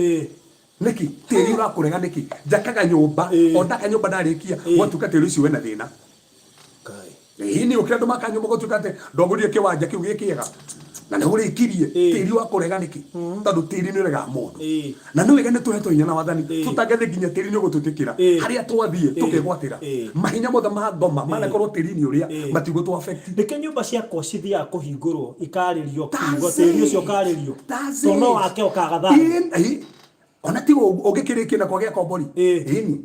Nĩkĩ? Tĩri ũrakũrega nĩkĩ? Njakaga nyũmba, o ndaka nyũmba ndarĩkia, gwatuĩka tĩri ũcio wĩna thĩna. Ĩĩ nĩ ũkĩra andũ maka nyũmba gũtuĩka atĩ ndwagũrire kĩwanja kĩu gĩ kĩega na nĩ ũrĩkirie. Tĩri wakũrega nĩkĩ? Tondũ tĩri nĩ ũregaga mũndũ. Na nĩ wega nĩ tũhetwo hinya na wathani, tũtangĩathiĩ nginya tĩri nĩ ũgũtwĩtĩkĩra. Harĩa twathiĩ tũkegwatĩra. Mahinya mothe ma ngoma manakorwo tĩri-inĩ ũrĩa matigũtũ affect. Nĩkĩo nyũmba ciakwa cithiaga kũhingũrwo ikarĩrio kiugo, tĩri ũcio ũkarĩrio. Tondũ no wake ũkaga thayũ. Ona tiga ũguo, ũngĩkĩrĩkia na kwagĩa kombori. Ĩni.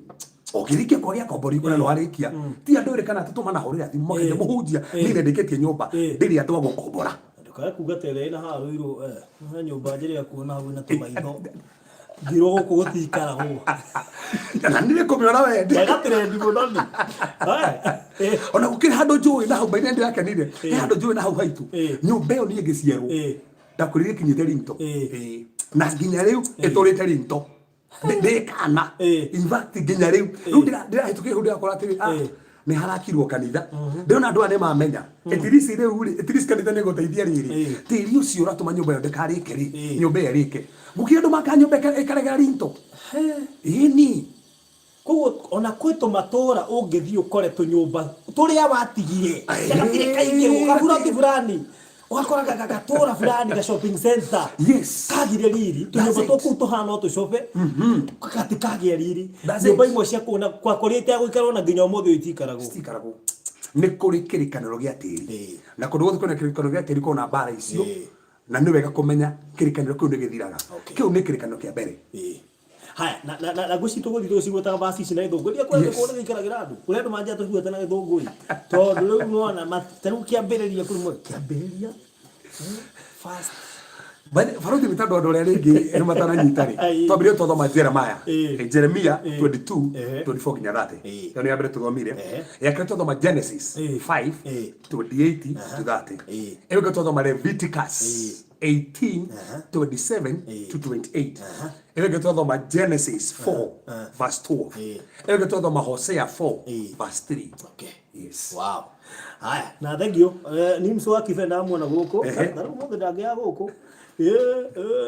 Ũngĩrĩkia kwagĩa kombori, ona nĩ warĩkia. Ti andũ erĩ kana atatũ manahũrĩra thimũ makenja mũhunjia, niĩ nĩndĩkĩtie nyũmba, ndĩrĩ andũ a gũkombora. Ndũkae kuga ta ĩrĩa ĩna haha Ruiru, he nyũmba njĩrĩ kuona hau ĩna tũmaitho. Ngĩrwo gũkũ gũtiikaragwo. Na nĩ kũmĩona we. Ndega trendi mũno nĩ. Ona gũkĩrĩ handũ njũĩ na hau mbaine ndĩrakenire. He handũ njũĩ na hau haitũ. Nyũmba ĩyo niĩ ngĩciarwo. Ndakorire ĩkinyĩte rinto. Na nginya rĩu ĩtũrĩte rinto. Ndĩ kana. In fact nginya rĩu. Rĩu ndĩrahĩtũkĩra hau ndĩrakora atĩrĩ, Nĩ harakirwo kanitha, ndĩrona andũ aya nĩ mamenya etirisi rĩu rĩ, etirisi kanitha nĩ gũteithia rĩrĩ. Tĩri ũcio ũratũma nyũmba ĩyo ndĩkarĩke rĩ. Nyũmba ĩyo ĩrĩke gũkĩrĩ andũ makaga nyũmba ĩkaregera rinto ĩni. Koguo ona kwĩ tũmatũra ũngĩthiĩ ũkore tũnyũmba tũrĩa watigire gatirĩ kaingĩ gaburoti fulani, ũgakora gatũra fulani ga shopping center kagire riri, tũnyũmba That's it. tũkũu tũhana o tũcobe gatikagĩa riri. That's Nyũmba it. imwe cia kũu na kwakũrĩte ya gũikarwo na nginya ũmũthĩ ũyũ itiikaragwo. Citiikaragwo. Nĩ kũrĩ kĩrĩkanĩro gĩa tĩri. Na kũndũ guothe kwĩna kĩrĩkanĩro gĩa tĩri kwĩna mbara icio. Na nĩ wega kũmenya kĩrĩkanĩro kĩu nĩ gĩthiraga. Kĩu nĩ kĩrĩkanĩro kĩa mbere. Haya, na ngwĩciria tũgũthiĩ tũgĩcigwetaga vaci ici na gĩthũngũ. Ndiakwenda kuona gĩikaragĩra andũ. Kũrĩ andũ manjia tũcigwete na gĩthũngũ ĩ. Tondũ rĩu nĩwona ta rĩu kĩambĩrĩria kũrĩ mwe kĩambĩrĩria. First. Barothi nĩ tondũ andũ arĩa rĩngĩ nĩ matananyita rĩ. Twambĩrĩrie twathoma Jeremiah. Jeremiah 22 24 nginya 30. Ĩyo nĩ ya mbere tũthomire. Ya kerĩ twathoma Genesis 5 28 to 30. Ĩyo ĩngĩ twathoma Leviticus 18 27 to 28. Ĩyo ĩngĩ twathoma Genesis 4 verse 12. Ĩyo ĩngĩ twathoma Hosea 4 verse 3. Yes. Wow. Haya, na thank you. Ni mso wa kibe ndamuona gũkũ. Na rĩu mũthĩ ndangĩaga gũkũ.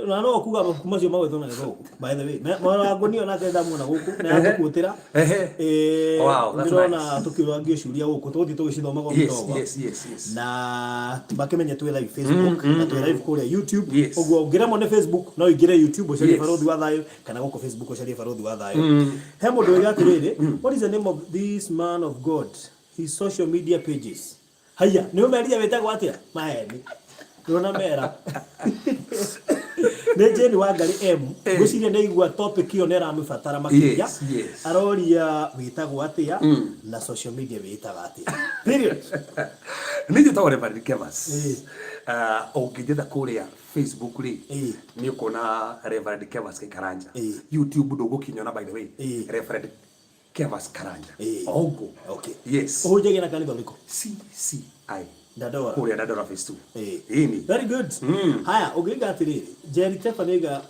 Na no kuga mabuku macio magwetwo na gĩthũngũ. By the way, mwana wa ngũnio nake ndamuona gũkũ na yatũkuĩtĩra. Wow, that's Ndĩrona nice. tũkĩũrangio ciũria gũkũ, tũgũthiĩ tũgĩcithomaga o mĩtongo. Na makĩmenye twĩ live Facebook na twĩ live kũrĩa YouTube. Ũguo ũngĩremwo nĩ Facebook no ũingĩre YouTube ũcarie Barũthi wa Thayũ, kana gũkũ Facebook ũcarie Barũthi wa Thayũ. He mũndũ oiga atĩrĩrĩ, what is the name of this man of God? His social media pages. Haiya, nĩ ũmerire wĩtagwo atĩa? Maheni. Ndũrona mera. Nĩ Jane Wangari M. Ngwĩciria nĩ aigua topic ĩyo nĩ ĩramĩbatara makĩria. Aroria wĩtagwo atĩa na social media wĩtaga atĩa. Period. Nĩ njĩtagwo Reverend Kevas. Ũngĩnjetha kũrĩa Facebook rĩ, nĩ ũkuona Reverend Kevas Karanja. YouTube ndũgũkinyona, by the way. Reverend Kevas Karanja. O ũguo. Yes. Ũhunjagia na kanitha ũrĩkũ? CCI. Dandora. Kũrĩa Dandora phase 2. Ĩni. Very good. Haya, ũngĩiga atĩrĩrĩ, Jerry Tefa nĩaiga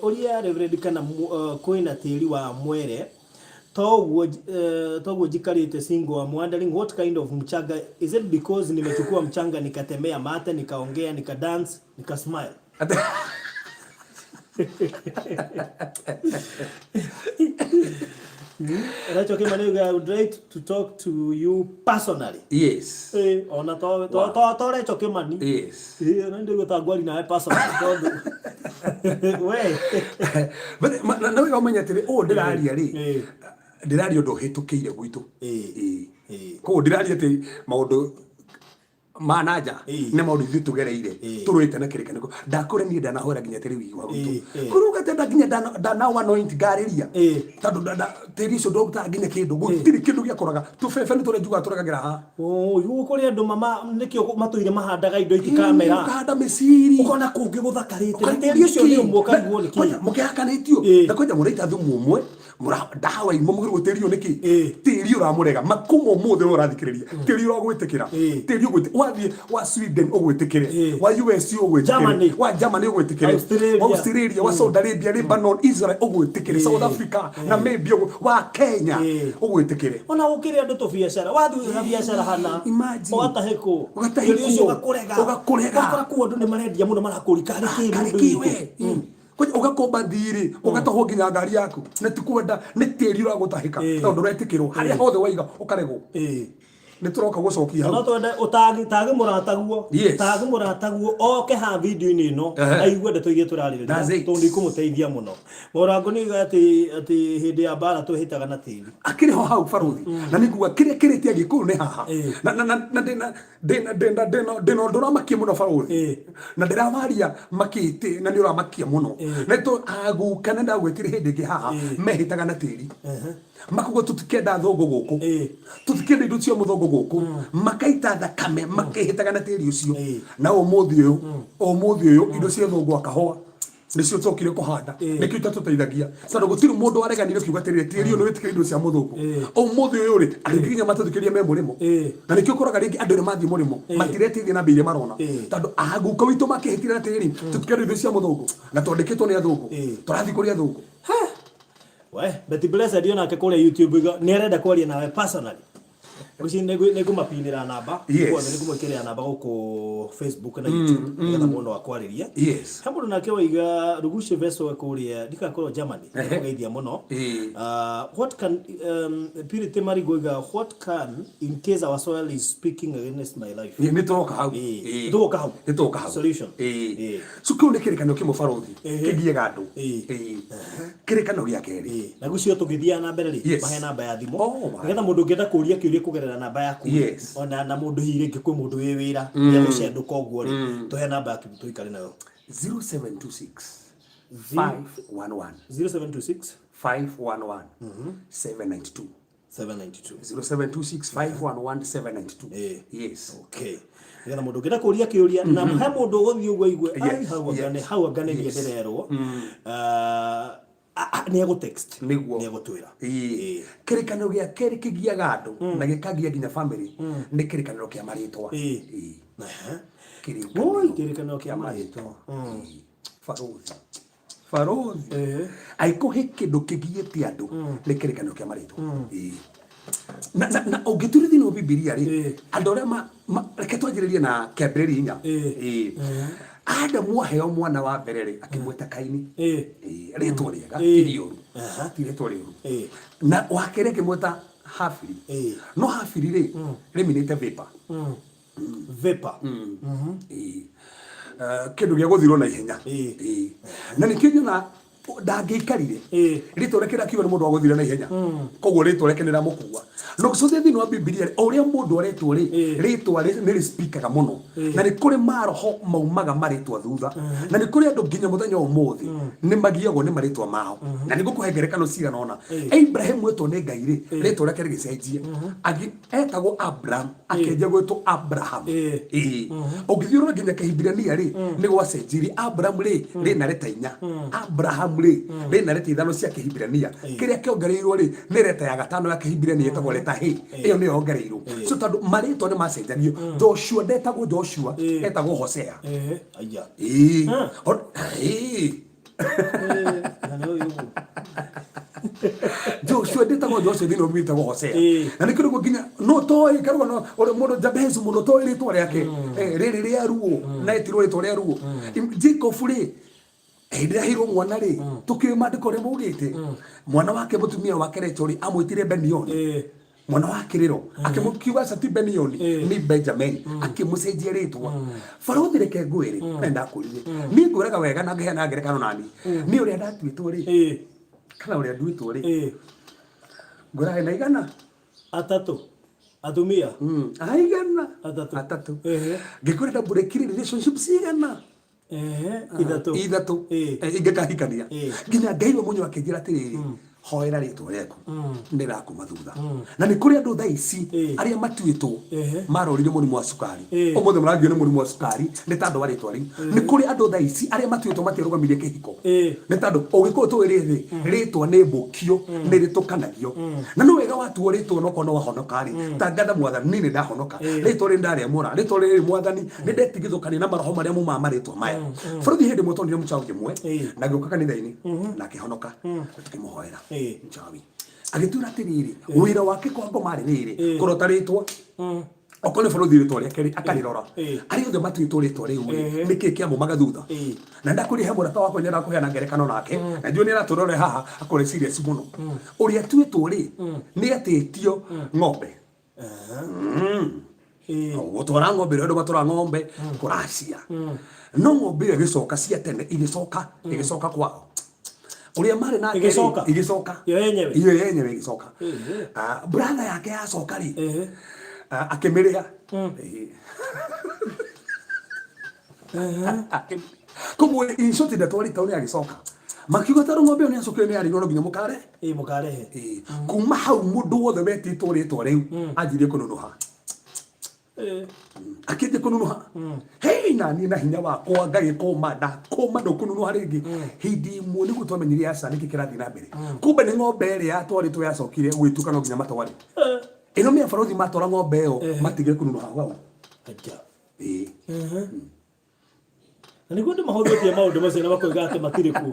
ũria Reverend kana kwĩna tĩri wa mwere toguo njikarĩte single. I'm wondering what kind of mchanga is it, because nimechukua mchanga nikatemea mate, nikaongea, nika dance, nika smile. Rachel Kimani, I would like to talk to you personally. Ona to to to to Rachel Kimani. Na ndio tangwari nawe personally tondu we. But na wega ũmenye atĩrĩ, ũũ ndĩraria rĩ, ndĩraria ũndũ ũhĩtũkĩire gwitũ. Koguo ndĩraria atĩ maũndũ ma nanja nĩ maũndũ ithuĩ tũgereire, tũrũĩte na kĩrĩkanĩro. Ndakũre niĩ ndanahoera nginya tĩri wigua gwitũ kũruga tenda nginya ndana anoint ngarĩria tondũ tĩri ũcio ndũrutaga nginya kĩndũ, gũtirĩ kĩndũ gĩakũraga, tũbebe nĩ tũrĩa njugaga tũregagĩra haha. Oh, kũrĩ andũ mama nĩkĩo matũire mahandaga indo itikamera. Ũkahanda mĩciri. Ũkona kũngĩ gũthakarĩte na tĩri ũcio nĩ ũmwe, ũkarigwo nĩ kĩĩ. Mũkĩhakanĩtio na kwanja mũraita thumu ũmwe, ndawa imwe, mũgĩrwo tĩri ũyũ nĩkĩ tĩri ũramũrega makuma ũmũthĩ ũyũ ũrathikĩrĩria, tĩri ũragwĩtĩkĩra, tĩri ũgwĩtĩkĩra wathiĩ wa Sweden ũgwĩtĩkĩre, wa US ũgwĩtĩkĩre, Germany. wa Germany ũgwĩtĩkĩre, Australia. wa Australia, wa Saudi Arabia, Lebanon, Israel ũgwĩtĩkĩre, South Africa, Namibia, wa Kenya ũgwĩtĩkĩre. Ona gũkĩrĩ andũ tũbiacara, wathiĩ na biacara hana Imagine. ũgatahĩkwo. Ũgatahĩkwo. Tĩri ũcio ũgakũrega. Ũgakũrega. Ũgakora kũu andũ nĩ marendia mũno, marakũria karĩ kĩ karĩ mũndũ kĩ witũ? We Kwanja ũgakomba thirĩ, ũgatahwo nginya ngari yaku, na ti kwenda, nĩ tĩri ũragũtahĩka tondũ ndũretĩkĩrwo harĩa hothe waiga ũkaregwo. Nĩ tũroka gũcokia No hau. twende ũtagi tagi mũrataguo. Tagi mũrataguo oke ha video-inĩ ĩno aigue ndeto iria tũrarĩrĩria That's it. tondũ nĩ ikũmũteithia mũno. Mũrango nĩ oiga atĩ hĩndĩ ya mbara twĩhĩtaga na tĩri. Akĩrĩ ho hau barothi, na nĩ nguga kĩrĩa kĩrĩtie Gĩkũyũ nĩ haha. Na ndĩna ũndũ ũramakia mũno barothi, na ndĩramaria makĩte na nĩ ũramakia mũno, na to aguka na ndagwĩtire hĩndĩ ĩngĩ haha mehĩtaga na tĩri, makuga tũtikenda thũngũ gũkũ, tũtikenda indo cia mũthũngũ gũkũ, makaita thakame makĩhĩtaga na tĩri ũcio. Na ũmũthĩ ũyũ indo cia thũngũ akahũa nĩcio tũkire kũhanda, nĩkĩo itatũteithagia tondũ gũtirĩ mũndũ wareganire kiuga atĩrĩrĩ, tĩri ũyũ nĩ wĩtĩkĩra indo cia mũthũngũ. Ũmũthĩ ũyũ rĩ, andũ aingĩ nginya matũthikĩrĩria me mũrĩmo, na nĩkĩo ũkoraga rĩngĩ andũ arĩa mathiĩ mũrĩmo matiretithia na mbia iria marona, tondũ aguka witũ makĩhĩtire na tĩri, tũtikenda indo cia mũthũngũ na twandĩkĩtwo nĩ athũngũ, tũrathiĩ kũrĩ athũngũ. We Betty Blessed onake kũrĩa YouTube nĩ arenda kwaria nawe personally. Ngwĩciria nĩ ngũmapinĩra namba. Guothe nĩ ngũmwĩkĩrĩra namba gũkũ Facebook na YouTube nĩgetha mũndũ no akwarĩrie. He mũndũ nake waiga Rugushi Veso kũrĩa ndikakorwo Germany. Nĩkũgeithia mũno. What can Purity Marigo oiga, what can in case our soil is speaking against my life? Nĩ tũroka hau. Ĩĩ. Tũgoka hau. Nĩ tũgoka hau. Solution. Ĩĩ. Ĩĩ. So kĩu nĩ kĩrĩkanĩro kĩmwe barũthi kĩgiaga andũ. Ĩĩ. Kĩrĩkanĩro gĩa kerĩ. Ĩĩ. Na gucio tũgĩthiaga na mbere rĩ, mahe namba ya thimũ. Oh, my. Nĩgetha mũndũ ũngĩenda kũria kĩũria kũgerera namba yaku rĩ, ona na mũndũ hihi rĩngĩ kwĩ mũndũ wĩ wĩra nĩegũcendũka ũguo rĩ, tũhe namba yaku tũikare nayo. 0726 511 0726 511 792. 792. 0726 511 792. Ĩĩ. Yes. Okay. Nĩgetha mũndũ ũngĩenda kũria kĩũria na he mũndũ ũgũthiĩ ũguo aigue, ai, hau anga nĩ, hau anga nĩ niĩ ndĩrerwo. Nĩ egũ text. Nĩguo. Nĩ egũtwĩra. Ĩĩ. Kĩrĩkanĩro gĩa kerĩ kĩgiaga andũ na gĩkagia nginya family nĩ kĩrĩkanĩro kĩa marĩtwa. Ĩĩ. Ĩĩ. Ehe. Kĩrĩkanĩro Oi, kĩrĩkanĩro kĩa marĩtwa. Ĩĩ. Barũthi. Barũthi. Ĩĩ. Angĩkorwo he kĩndũ kĩgiĩte andũ nĩ kĩrĩkanĩro kĩa marĩtwa. Ĩĩ. Na, na, na ũngĩturia thĩinĩ wa Bibilia rĩ, andũ arĩa reke twanjĩrĩrie na kĩambĩrĩria inya. Ĩĩ. Ĩĩ. Adamu aheo mwana wa mbere rĩ, akĩmwĩta Kaini. Ĩĩ. Ĩĩ, rĩtwa rĩega, Ĩĩ. ti rĩũru. Ti rĩtwa rĩũru. Ĩĩ. Na wa kerĩ akĩmwĩta Habili. Ĩĩ. No Habili rĩ, rĩminĩte vapor. Vapor. Ĩĩ. Kĩndũ gĩa gũthirwo na ihenya. Ĩĩ. Ĩĩ. Na nĩkĩo nyona ndangĩikarire. Ĩĩ. Rĩtwa rĩake rĩakiuga nĩ mũndũ wa gũthira na ihenya. Koguo rĩtwa rĩake nĩ rĩramũkua. Na ũgĩcokia thĩinĩ wa Bibilia rĩ, o ũrĩa mũndũ aretwo rĩ, rĩtwa nĩ rĩspikaga mũno. Na nĩ kũrĩ maroho maumaga marĩtwa thutha. Na nĩ kũrĩ andũ nginya mũthenya wa ũmũthĩ nĩ magiagwo nĩ marĩtwa mao. Na nĩ ngũkũhe ngerekano cigana ũna. Abraham etwo nĩ Ngai rĩ, rĩtwa rĩake rĩgĩcenjia. Etagwo Abram, akĩanjia gwĩtwo Abraham. Ĩĩ. Ĩĩ. Ũngĩthiĩ ũrore nginya Kĩhibirania rĩ, nĩ gwacenjirie. Abram rĩ, rĩna reta inya. Abraham rĩ, rĩna reta ithano cia Kĩhibirania. Kĩrĩa kĩongereirwo rĩ, nĩ reta ya gatano ya Kĩhibirania ĩtagwo reta He. Ĩyo nĩyo yongereirwo. So tondũ marĩtwa nĩ macenjanio. Joshua ndetagwo Joshua, etagwo Hosea. Ĩĩ. Aya. Ĩĩ. Ĩĩ. Na nĩ ũyũ ũguo. Joshua ndetagwo Joshua thĩinĩ wa Bibilia ĩtagwo Hosea. Ĩĩ. Na nĩkĩo nĩguo nginya no toĩ karũgano no ũrĩa mũndũ Jabezu mũno toĩ rĩtwa rĩake. Rĩrĩ rĩa ruo na etirwo rĩtwa rĩa ruo. Jacob rĩ hĩndĩ ĩrĩa aheirwo mwana rĩ tũkĩũĩ maandĩko ũrĩa maugĩte mwana wake mũtumia wake Rachel rĩ amwĩtire Benioni. Ĩĩ. Mwana wa kĩrĩro akĩmũkiuga aca ti Benioni Ĩĩ. nĩ Benjamin akĩmũcenjia rĩtwa. Barũthi reke ngwĩre na ndakwĩrire niĩ ngwĩraga wega na ngĩheana ngerekano nani niĩ ũrĩa ndatuĩtwo rĩ Ĩĩ. kana ũrĩa nduĩtwo rĩ Ĩĩ. ngwĩraga na igana Atatũ. Atumia. Aigana Atatũ. atatũ. Ehe. Ngĩkwĩra ndambũrĩkire relationship cigana Ehe. Ithatũ. Ithatũ. Ĩĩ. Ingĩkahikania Ĩĩ. nginya Ngai we mwenyewe akĩnjĩra atĩrĩrĩ hoera rĩtwa rĩaku nĩ rakuma thutha. Na nĩ kũrĩ andũ thaa ici Ĩĩ. arĩa matuĩtwo Ehe. marorire mũrimũ wa cukari. Ĩĩ. Ũmũthĩ maragio nĩ mũrimũ wa cukari nĩ tondũ wa rĩtwa rĩu. Nĩ kũrĩ andũ thaa ici arĩa matuĩtwo matiarũgamirie kĩhiko Ĩĩ. nĩ tondũ ũgĩkũyũ tũĩ rĩrĩ rĩtwa nĩ mbũkio nĩ rĩtũkanagio na nĩ wega watuo rĩtwa no korwo wahonoka rĩ tangatha mwathani niĩ nĩ ndahonoka rĩtwa rĩrĩ ndarĩamũra rĩtwa rĩrĩ mwathani nĩ ndetigithũkania na maroho marĩa mumaga marĩtwa maya. Bũrũri hĩndĩ ĩmwe twonire mũchawi ĩmwe Ĩĩ. na gĩũka kanitha-inĩ na akĩhonoka na tũkĩmũhoera. Ĩĩ. Mũchawi agĩtwĩra atĩrĩrĩ wĩra wake kwa ngoma rĩ rĩrĩ kũrota rĩtwa okorwo nĩ bũrũri rĩtwa rĩake rĩ akarĩrora Ĩĩ. arĩa othe matuĩtwo rĩtwa rĩu rĩ Ehe. nĩkĩ kĩamumaga thutha. Ĩĩ. Na ndakũria he mũrata wakwa nyendaga kũheana ngerekano nake na njũĩ nĩ aratũrore haha akorwo serious mũno ũrĩa atuĩtwo rĩ nĩ atĩtio ng'ombe. Ĩĩ. Gũtwara ng'ombe ĩrĩa andũ matwaraga ng'ombe kũracia no ng'ombe ĩyo ĩgĩcoka cia tene igĩcoka ĩgĩcoka kwao ũrĩa marĩ nake rĩ, Ĩgĩcoka? ĩgĩcoka Yo yenyewe? iyo yenyewe ĩgĩcoka. Ĩĩ. Brother yake yacoka rĩ Ehe. Akĩmĩrĩa. Ĩĩ. Koguo in short ndatwarĩte nĩ agĩcoka makiuga tondũ ng'ombe ĩyo nĩ yacokire nĩ yarĩirwo no nginya mũkare. Ĩĩ mũkarehe. Ĩĩ. Kuma hau mũndũ wothe wetĩtwo rĩtwa rĩu anjirie kũnunuha. Ĩĩ. Akĩnjia kũnunuha hei na niĩ na hinya wakwa ngagĩkũma ndakũma ndũkũnunuha rĩngĩ. Hĩndĩ ĩmwe nĩguo twamenyire aca nĩkĩ kĩrathiĩ na mbere kumbe nĩ ng'ombe ĩrĩa yatwarĩtwo yacokire gwĩtuka no nginya matware ĩno mĩa barothi matwara ng'ombe ĩyo matigire kũnunuha hau. Aja. Ĩĩ. Na nĩguo andũ mahũthĩtie maũndũ macio na makoiga atĩ matirĩ kuo.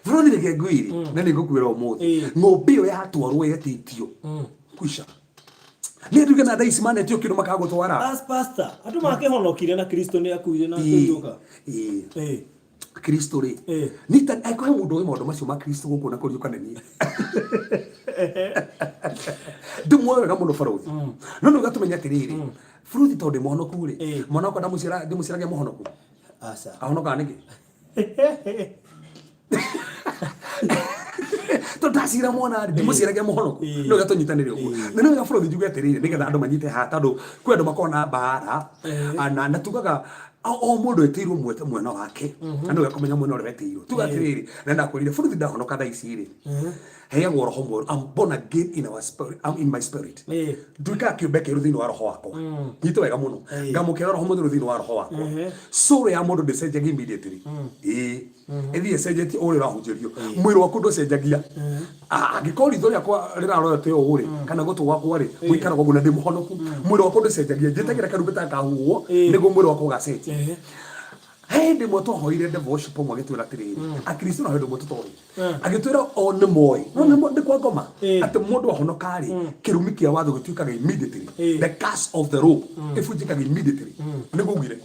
Barothi reke ngwĩre na nĩ ngũkwĩra ũmũthĩ Ĩĩ. ng'ombe ĩyo yatwarwo yetĩtio Kwisha nä nduge na thaa ici manetio kä ndå makagå twara. As pastor, andũ makĩhonokire na Kristo nĩ akuire na akĩriũka. Ĩĩ. Kristo rä nita angĩkorwo he mũndũ ũĩ maũndũ macio ma Kristo gũkũ na kũriũka nĩ niĩ ndĩmuoĩ wega mũno barũthi, no nĩ ũgatũmenya atĩrĩrĩ, barũthi, tondũ ndĩ mũhonoku rĩ, mwana wakwa ndĩmũciaragia mũhonoku? Aca. Ahonokaga nĩkĩ? Tondũ ndacira mwana rĩ, ndĩmũciaragia mũhonoku? No gatũnyitanĩre ũguo. Na nĩ wega, bũrũri, njuge atĩrĩrĩ, nĩgetha andũ manyite haha, tondũ kwĩ andũ makoragwo na mbara. Na tugaga o mũndũ etĩirwo mwena wake, na nĩ wega kũmenya mwena ũrĩa wetĩirwo. Tuga atĩrĩrĩ, na ndakwĩrire, bũrũri, ndahonoka thaa ici rĩ, heagwo roho mwerũ. I'm born again in our spirit, I'm in my spirit. Nduĩkaga kĩũmbe kĩerũ thĩinĩ wa roho wakwa. Nyite wega mũno, ngamũkĩra roho mũtheru thĩinĩ wa roho wakwa. Soul ya mũndũ ndĩcenjagia immediately, ĩĩ, ĩthiĩ ĩcenjetie ũrĩa ũrahunjĩrio. Mwĩrĩ waku ndũcenjagia. Angĩkorwo ritho rĩakwa rĩrarorete ũũ rĩ, kana gũtũ gwakwa rĩ, gũikaraga ũguo na ndĩ mũhonoku, mwĩrĩ wakwa ndũcenjagia. Njĩtagĩra karumbeta kahuhwo nĩguo mwĩrĩ wakwa ũgacenjia. He hĩndĩ ĩmwe twahoire devotion ũmwe agĩtwĩra atĩrĩrĩ, akristo no hĩndĩ ĩmwe tũtoĩ, agĩtwĩra o nĩ moĩ no nĩ kwa ngoma atĩ mũndũ ahonoka rĩ, kĩrumi kĩa watho gĩtuĩkaga immediately. The curse of the law ĩbunjĩkaga immediately, nĩguo ugire.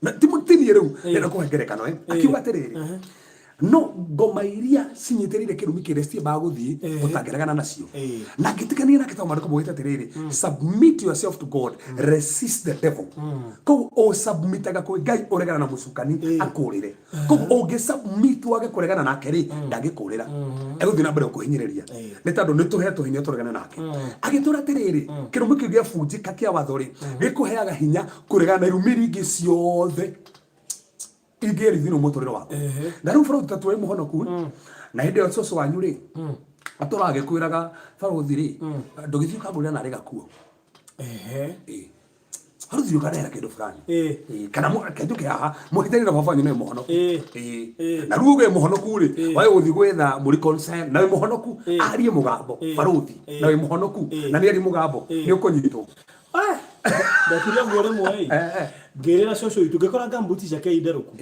Na ti mũtinie rĩu ndĩrenda kũhe ngerekano, akiuga atĩrĩrĩ, no ngoma iria cinyitĩrĩire kĩrumi kĩrĩa citiambaga gũthiĩ ũtangĩregana nacio. Na ngĩtikania nake tondũ maandĩko maugĩte atĩrĩrĩ, "Submit yourself to God, resist the devil." Koguo ũsubmitaga kwĩ Ngai, ũregana na mũcukani akũrĩre. Koguo ũngĩ submit wage kũregana nake rĩ, ndangĩkũrĩra, egũthiĩ na mbere gũkũhinyĩrĩria, nĩ tondũ nĩ tũhetwo hinya tũregane nake. Agĩtwĩra atĩrĩrĩ, kĩrumi kĩu gĩabunjĩka kĩa watho rĩ, gĩkũheaga hinya kũregana na irumi iria ingĩ ciothe ingĩrĩ thĩinĩ wa mũtũrĩre waku. Na rĩu barũthi, ta tuoe mũhonoku, na hĩndĩ ĩyo cũcũ wanyu rĩ atũraga agĩkwĩraga, "Barũthi rĩ, ndũgĩthiĩ ũkangũrĩra narĩ gakuo." Ĩĩ. Barũthi, ũkanehera kĩndũ fulani. Ĩĩ, kana kenjũke haha mũhĩtanie na baba wanyu nĩ mũhonoku. Ĩĩ. Na rĩu uge mũhonoku rĩ, wae gũthiĩ gwetha mũreconcile na wĩ mũhonoku, arie mũgambo, barũthi, na wĩ mũhonoku, na nĩ arie mũgambo, nĩ ũkũnyitwo. Ndekire ũguo rĩmwe ĩ, ngĩrĩra cũcũ witũ, ngĩkora ngambuti ciake inderũku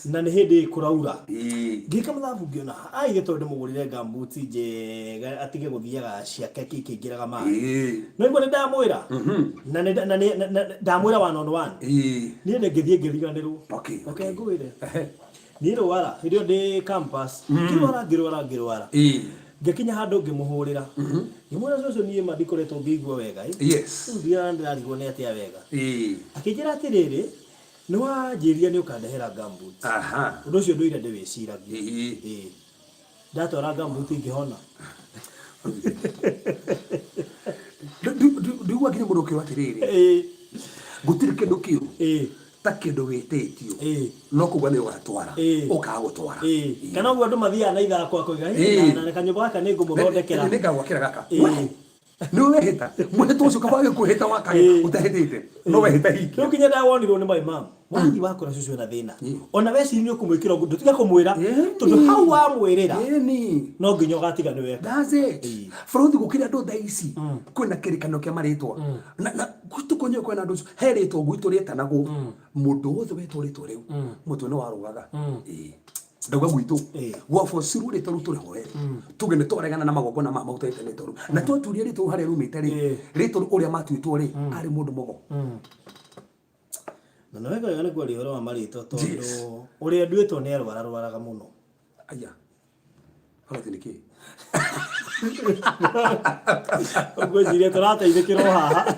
na nĩ hĩndĩ kũraura. Ngĩka mathabu, ngĩona aige tondũ ndĩmũgũrĩre ngambuti njega atige gũthiaga ciake ikĩingĩraga maĩ. No igua nĩ ndamwĩra na nĩ na nĩ- na- na- ndamwĩra one on one. Niĩ nĩ ngĩthiĩ ngĩriganĩrwo. Reke ngwĩre, niĩ rwara hĩndĩ ĩyo ndĩ campus, ngĩrwara, ngĩrwara, ngĩrwara, ngĩkinya handũ ngĩmũhũrĩra, ngĩmwĩra, "Cũcũ, niĩ ma ndikoretwo ngĩigua wega ĩ. Rĩu ndiara ndĩrarigwo nĩ atĩa wega." Akĩnjĩra atĩrĩrĩ, "Nĩ wanjĩria nĩ ũkandehera gumboot. Ũndũ ũcio ndũire ndĩwĩciragia." Ĩĩ. Ndatwara gumboot ngĩhona. Ndiguo nginya mũndũ ũkĩrwo atĩrĩrĩ, gũtirĩ kĩndũ kĩũru ta kĩndũ wĩtĩtio no kuga nĩ ũgatwara, ũkaga gũtwara. Kana ũguo andũ mathiaga na ithako akoiga, "Na kanyũmba gaka nĩ ngũmũthondekera." Nĩ ngagwakĩra gaka. Nĩ wehĩta mwĩhĩtwa ũcio, kaba wagĩkwĩhĩta wakage ũtahĩtĩte, no wehĩta hingia. Rĩu kinya ndawonirwo nĩ my mom, wathiĩ wakora cũcũ ena thĩna, ona weciria nĩ ũkũmwĩkĩra ũguo, ndũtiga kũmwĩra, tondũ hau wamwĩrĩra no nginya ũgatiga nĩ weka. That's it. Bũrũri gũkĩrĩ andũ thaa ici kwĩna kĩrĩkanĩro kĩa marĩtwa na gwitũ kwenyewe kwĩna andũ acio, he rĩtwa gwitũ rĩetanagwo, mũndũ wothe wetwo rĩtwa rĩu mũtwe nĩ warũgaga. Ĩĩ. Ndauga gwitũ gwabocirwo rĩtwa rĩu tũrĩhoere, tuge nĩ twaregana na magongona ma maguta rĩtwa rĩu, na twaturia rĩtwa rĩu harĩa rumĩte rĩ, rĩtwa rĩu ũrĩa matuĩtwo rĩ, arĩ mũndũ mũgo. Na nĩ wega wega nĩ kwaria ũhoro wa marĩtwa, tondũ ũrĩa nduĩtwo nĩ arwararwaraga mũno. Aya, Barathi nĩ kĩĩ? Ngwĩciria tũrateithĩkĩra o haha.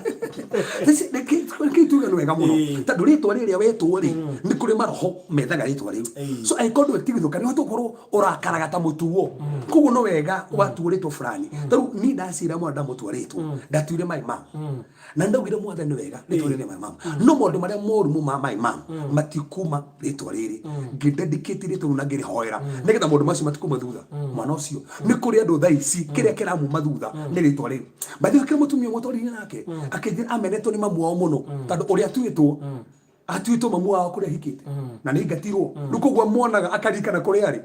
Reke tuge nĩ wega mũno, tondũ rĩtwa rĩrĩa wetwo rĩ, nĩ kũrĩ maroho methaga rĩtwa rĩu. So angĩkorwo ndwĩtigithũka, nĩ ũkorwo ũrakaraga ta mũtuo, koguo no wega watuo rĩtwa fulani. Ta rĩu niĩ ndacira mwana ndamũtua rĩtwa, ndatuire my mom, na ndaugire, "Mwathani, wega rĩtwa rĩrĩ my mom, no maũndũ marĩa moru mu ma my mom matikuma rĩtwa rĩrĩ." Ngĩdedicate rĩtwa rĩu na ngĩrĩhoera nĩgetha maũndũ macio matikuma thutha mwana ũcio. Nĩ kũrĩ andũ thaa ici kĩrĩa kĩramuma thutha nĩ rĩtwa rĩu. By the way, kĩrĩ mũtumia ũmwe twaririe nake akĩnjĩra amenetwo nĩ mamu wao mũno, tondũ ũrĩa atuĩtwo atuĩtwo mamu wao kũrĩa ahikĩte na nĩ aingatirwo. Rĩu koguo monaga akaririkana kũrĩa arĩ,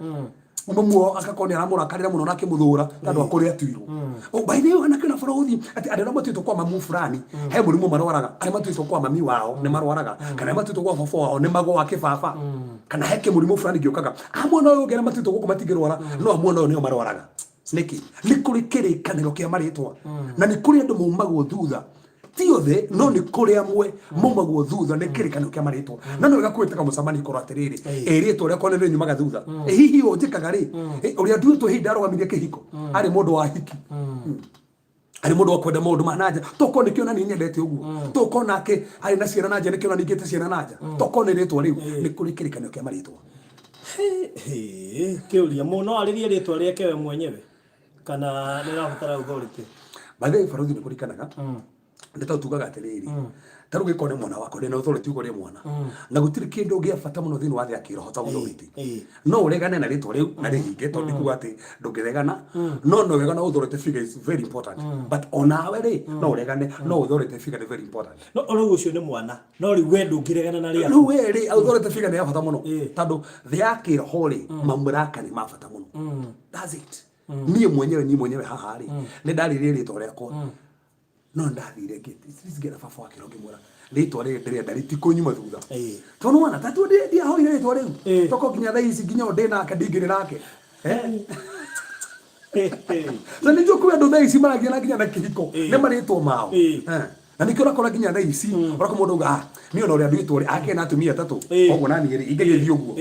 mamu wao akakorwo nĩ aramũrakarĩra mũno na akĩmũthũra tondũ wa kũrĩa atuirwo. Oh, by the way, ona kwĩna bũrũthi atĩ andũ arĩa matuĩtwo kwa mamu fulani he mũrimũ marwaraga, arĩa matuĩtwo kwa mami wao nĩ marwaraga, kana arĩa matuĩtwo kwa baba wao nĩ magũaga kĩbaba, kana he kĩmũrimũ fulani gĩũkaga. A mwena ũyũ ũngĩ, arĩa matuĩtwo gũkũ matingĩrwara, no a mwena ũyũ nĩo marwaraga. Nĩkĩ nĩ kũrĩ kĩrĩkanĩro kĩa marĩtwa na nĩ kũrĩ andũ maumagwo thutha, ti othe, no nĩ kũrĩ amwe maumagwo thutha nĩ kĩrĩkanĩro kĩa marĩtwa. Na no wega kwĩtaga mũcemanio korwo atĩrĩrĩ, ĩ rĩtwa rĩakwa nĩ rĩnyumaga thutha. Ĩ hihi ũũ njĩkaga rĩ, ĩ, ũrĩa nduĩtwo hĩndĩ ndarũgamirie kĩhiko arĩ mũndũ wa hiki, arĩ mũndũ wa kwenda maũndũ ma nanja, tokorwo nĩkĩo na niĩ nyendete ũguo, tokorwo nake arĩ na ciana na nja, nĩkĩo na niĩ ngĩte ciana na nja, tokorwo nĩ rĩtwa rĩu. Nĩ kũrĩ kĩrĩkanĩro kĩa marĩtwa. Kĩũria, mũndũ no arĩrie rĩtwa rĩake we mwenyewe kana nĩ ũrabatara authority? By the way, barũthi, nĩ kũrikanaga nĩ tondũ tugaga atĩrĩrĩ, ta rĩu gĩkorwo nĩ mwana wakwa, ndĩna authority igũrũ rĩa mwana, na gũtirĩ kĩndũ gĩa bata mũno thĩinĩ wa thĩ ya kĩroho ta authority. No ũregane na rĩtwa rĩu na rĩhinge, tondũ ndikuga atĩ ndũngĩregana, no no wega na authority figure is very important, but onawe rĩ, no ũregane no authority figure nĩ very important. No rĩu ũcio nĩ mwana, no rĩu we ndũngĩregana na rĩaku. Rĩu we rĩ, authority figure nĩ ya bata mũno, tondũ thĩ ya kĩroho rĩ, mamlaka nĩ ma bata mũno. That's it. Niĩ mwenyewe haha rĩ, nĩ ndarĩrie rĩtwa rĩakwa, no nĩ ndathire ngĩra baba wa kĩroho, ngĩmwĩra rĩtwa rĩrĩ ndĩrenda rĩtikũnyuma thutha, tondũ wana tatuo ndiahoire rĩtwa rĩu, toko nginya thaa ici, nginya ndĩ nake, ndingĩrĩ nake. Na nĩ njũĩ kwĩ andũ thaa ici maragia na nginya na kĩhiko nĩ marĩtwa mao. Na nĩkĩo ũrakora nginya thaa ici ũrakora mũndũ auga, "Ah, niĩ ona ũrĩa nduĩtwo rĩ, akĩrĩ na atumia atatũ, koguo naniĩ rĩ, ingĩgĩthiĩ ũguo."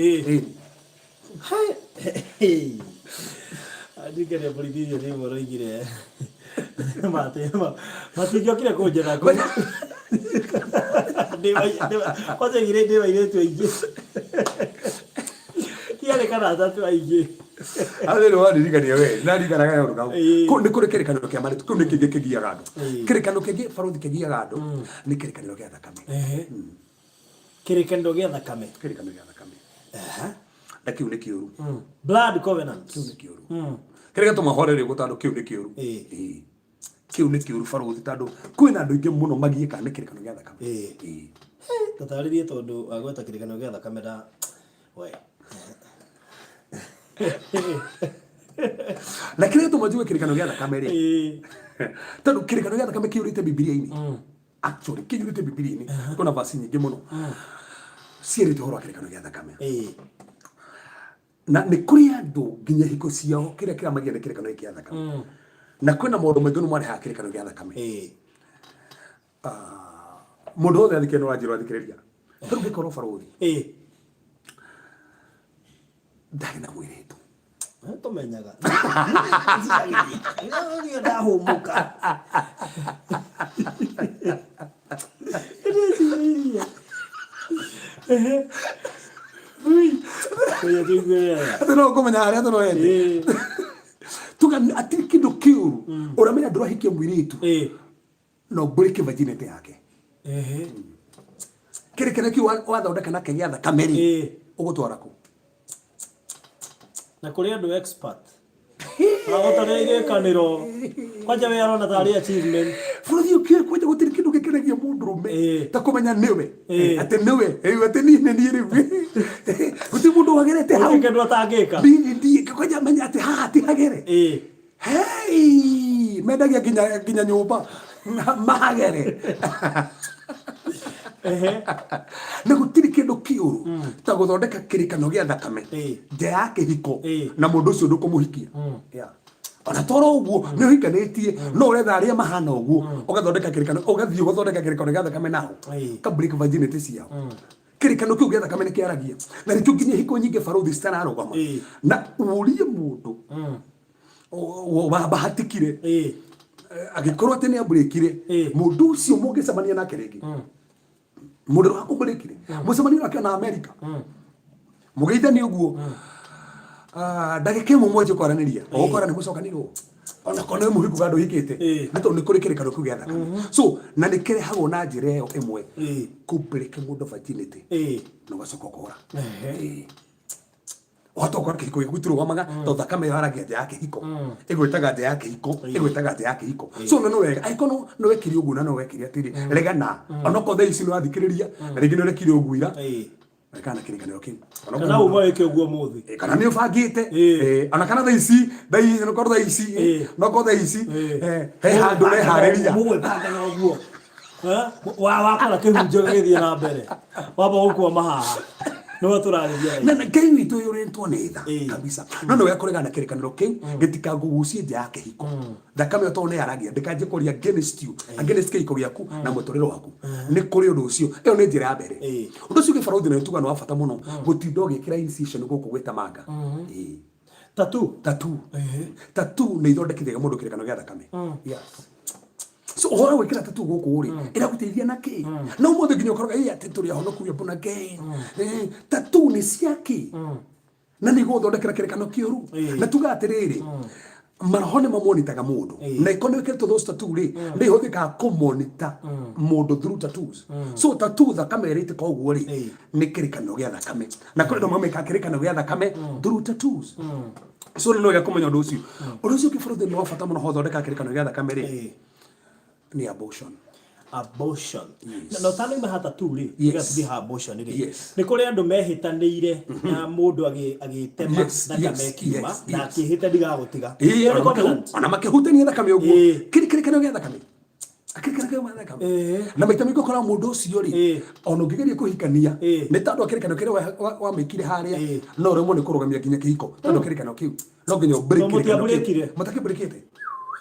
Ndingĩria borithi icio nĩ ũroigire matingĩokire kũnjetha kũu. Kwanza oigire ndĩ airĩtu aingĩ, tiarĩ kana atatũ, aingĩ. Arĩ waririkania we naririkanaga kaũndũ kau. Kũu nĩ kũrĩ kĩrĩkanĩro kĩa marĩtwa, kĩu nĩ kĩngĩ kĩgiaga andũ. Kĩrĩkanĩro kĩngĩ, barũthi, kĩgiaga andũ nĩ kĩrĩkanĩro gĩa thakame. Kĩrĩkanĩro gĩa thakame. Kĩrĩkanĩro gĩa thakame, na kĩu nĩ kĩũru. Blood covenant. Kĩu nĩ kĩũru. Kĩrĩa gĩtũma horere ũguo, tondũ kĩu nĩ kĩũru. Kĩu nĩ kĩũru, barũthi, tondũ kwĩna andũ aingĩ mũno magiĩkaga nĩ kĩrĩkanĩro gĩa thakame. Tatarĩrie, tondũ wagweta kĩrĩkanĩro gĩa thakame na we. Na kĩrĩa gĩtũma njuge kĩrĩkanĩro gĩa thakame rĩ, tondũ kĩrĩkanĩro gĩa thakame kĩiyũrĩte Bibilia-inĩ. Actually, kĩiyũrĩte Bibilia-inĩ. Kwĩna verse nyingĩ mũno ciĩrĩte ũhoro wa kĩrĩkanĩro gĩa thakame. Na nĩ kũrĩ andũ nginya hiko ciao kĩrĩa kĩramagia nĩ kĩrĩkanĩro gĩa thakame, na kwĩna maũndũ maingĩ nĩ marehaga kĩrĩkanĩro gĩa thakame. Mũndũ wothe athikĩrĩria no wanjĩrwo athikĩrĩria, rĩu ngĩkorwo barũthi ndarĩ na mũirĩtu. Tũmenyaga ndahũmũka. Ndĩcirĩirie. Tũigue wega. Atĩ no kũmenya harĩa tũroete. Tuga atirĩ kĩndũ kĩũru ũramenya ndũrahikia mũirĩtu no mbũrĩke virginity yake. Kĩrĩkanĩro kĩu wathondeka nake gĩa thakame rĩ, ũgũtwara kũ? Na kũrĩ andũ expert agũtarĩa irĩkanĩro, kwanja we arona tarĩ achievement. Bũrũri ũkĩũĩ kwanja gũtirĩ kĩndũ gĩkenagia mũndũrũme ta kũmenya nĩwe, atĩ nĩwe rĩu, atĩ niĩ nĩ niĩ rĩu, gũtirĩ mũndũ wagerete hau. Gũtirĩ kĩndũ atangĩka. Niĩ ndiĩ kwanja menya atĩ haha ti hagere. Hei, mendagia nginya nyũmba mahagere. Na gũtirĩ kĩndũ kĩũru ta gũthondeka kĩrĩkano gĩa thakame nja ya kĩhiko na mũndũ ũcio ndũkũmũhikia. Yeah. Ona toro ũguo nĩ ũhikanĩtie, no ũretha arĩa mahana ũguo, ũgathondeka kĩrĩkano, ũgathiĩ ũgathondeka kĩrĩkano gĩa thakame nao, ka break virginity ciao. Kĩrĩkano kĩu gĩa thakame nĩ kĩaragia, na nĩkĩo nginya hiko nyingĩ, barũthi, citararũgama. Na ũrie mũndũ wabahatikire, angĩkorwo atĩ nĩ ambũrĩkire, mũndũ ũcio mũngĩcemania nake rĩngĩ, mũndũ wakũmbũrĩkire, mũcemania nake na Amerika, mũgeithanie ũguo. Ah, ndagĩka ĩmwe mwanjie kwaranĩria, ũgũkora nĩ mũcokanirwo, ona korwo nĩ mũhiku kana ndũhikĩte, nĩ tondũ nĩ kũrĩ kĩrĩkanĩro kĩu gĩa thakame. So na nĩ kĩrehagwo na njĩra ĩyo ĩmwe, kũmbĩrĩke mũndũ virginity na ũgacoka ũkora. Ũhota ũkora kĩhiko gĩaku gĩtirũgamaga, tondũ thakame ĩyo yaragia nja ya kĩhiko, ĩgwĩtaga nja ya kĩhiko, ĩgwĩtaga nja ya kĩhiko. So na nĩ wega angĩkorwo nĩ wekire ũguo, na nĩ wekire atĩrĩ, regana, onokorwo thaa ici nĩ wathikĩrĩria na rĩngĩ nĩ ũrekire ũguo ira, regana na kĩrĩkanĩro kĩu. Onokorwo Kana uma wĩke ũguo mũthĩ. Kana nĩ ũbangĩte, ona kana thaa ici, onokorwo thaa ici, onokorwo thaa ici, he handũ ũreharĩria. Mũgwĩbangaga ũguo. Eh? Wa wakora kĩhunjio gĩgĩthiĩ na mbere, wamba gũkwama haha. Nĩwe tũrarĩria. Na Ngai witũ ũyũrĩtwo nĩ tha kabisa, no nĩ wega kũregana na kĩrĩkanĩro kĩu gĩtikangũgucie nja ya kĩhiko. Thakame ĩyo tondũ nĩ yaragia ndĩkanjie kwaria against you, against kĩhiko gĩaku na mũtũrĩre waku. Nĩ kũrĩ ũndũ ũcio. Ĩyo nĩ njĩra ya mbere. Ũndũ ũcio ũngĩ, barũthi, na nĩ tuga nĩ wa bata mũno, gũtinda ũgĩkĩra initiation gũkũ gwĩta manga. Tattoo. Tattoo. Tattoo nĩ ithondekithagia mũndũ kĩrĩkanĩro gĩa thakame. Yes. So ũhoro wa gwĩkĩra tattoo gũkũ rĩ, ĩragũteithia na kĩ? No ũmũthĩ nginya ũkoraga ĩ atĩ tũrĩ ahonoku, we are born again. Tattoo nĩ cia kĩ? Na nĩ igũgũthondekera kĩrĩkanĩro kĩũru. Na tuga atĩrĩrĩ, maroho nĩ mamonitaga mũndũ, na iko nĩ wĩkĩrĩtwo those tattoo rĩ, nĩ ihũthĩkaga kũmonita mũndũ through tattoos. So tattoo, thakame ĩrĩtĩka ũguo rĩ, nĩ kĩrĩkanĩro gĩa thakame, na kũrĩ andũ mamĩkaga kĩrĩkanĩro gĩa thakame through tattoos. So nĩ wega kũmenya ũndũ ũcio. Ũndũ ũcio ũngĩ, bũrũri, nĩ wa bata mũno hothondeka kĩrĩkanĩro gĩa thakame rĩ, nĩ abortion. Abortion. Yes. Na ũtanauma ha tattoo rĩ, tũthiĩ ha abortion rĩ, nĩ kũrĩ andũ mehĩtanĩire na mũndũ agĩtema thakame ĩkiuma na akĩhĩta ndigagũtiga. Ĩyo nĩ covenant. Ona makĩhutania thakame ũguo, kĩrĩ kĩrĩkanĩro gĩa thakame, akĩrĩkanĩro gĩa thakame. Na maita maingĩ ũkoraga mũndũ ũcio rĩ, ona ũngĩgeria kũhikania, nĩ tondũ wa kĩrĩkanĩro kĩrĩa wamĩkire harĩa, no ũremwo nĩ kũrũgamia nginya kĩhiko, tondũ kĩrĩkanĩro kĩu no nginya ũ break No kĩrĩkanĩro kĩu. mũtiabreakire? Mũtakĩbreakĩte.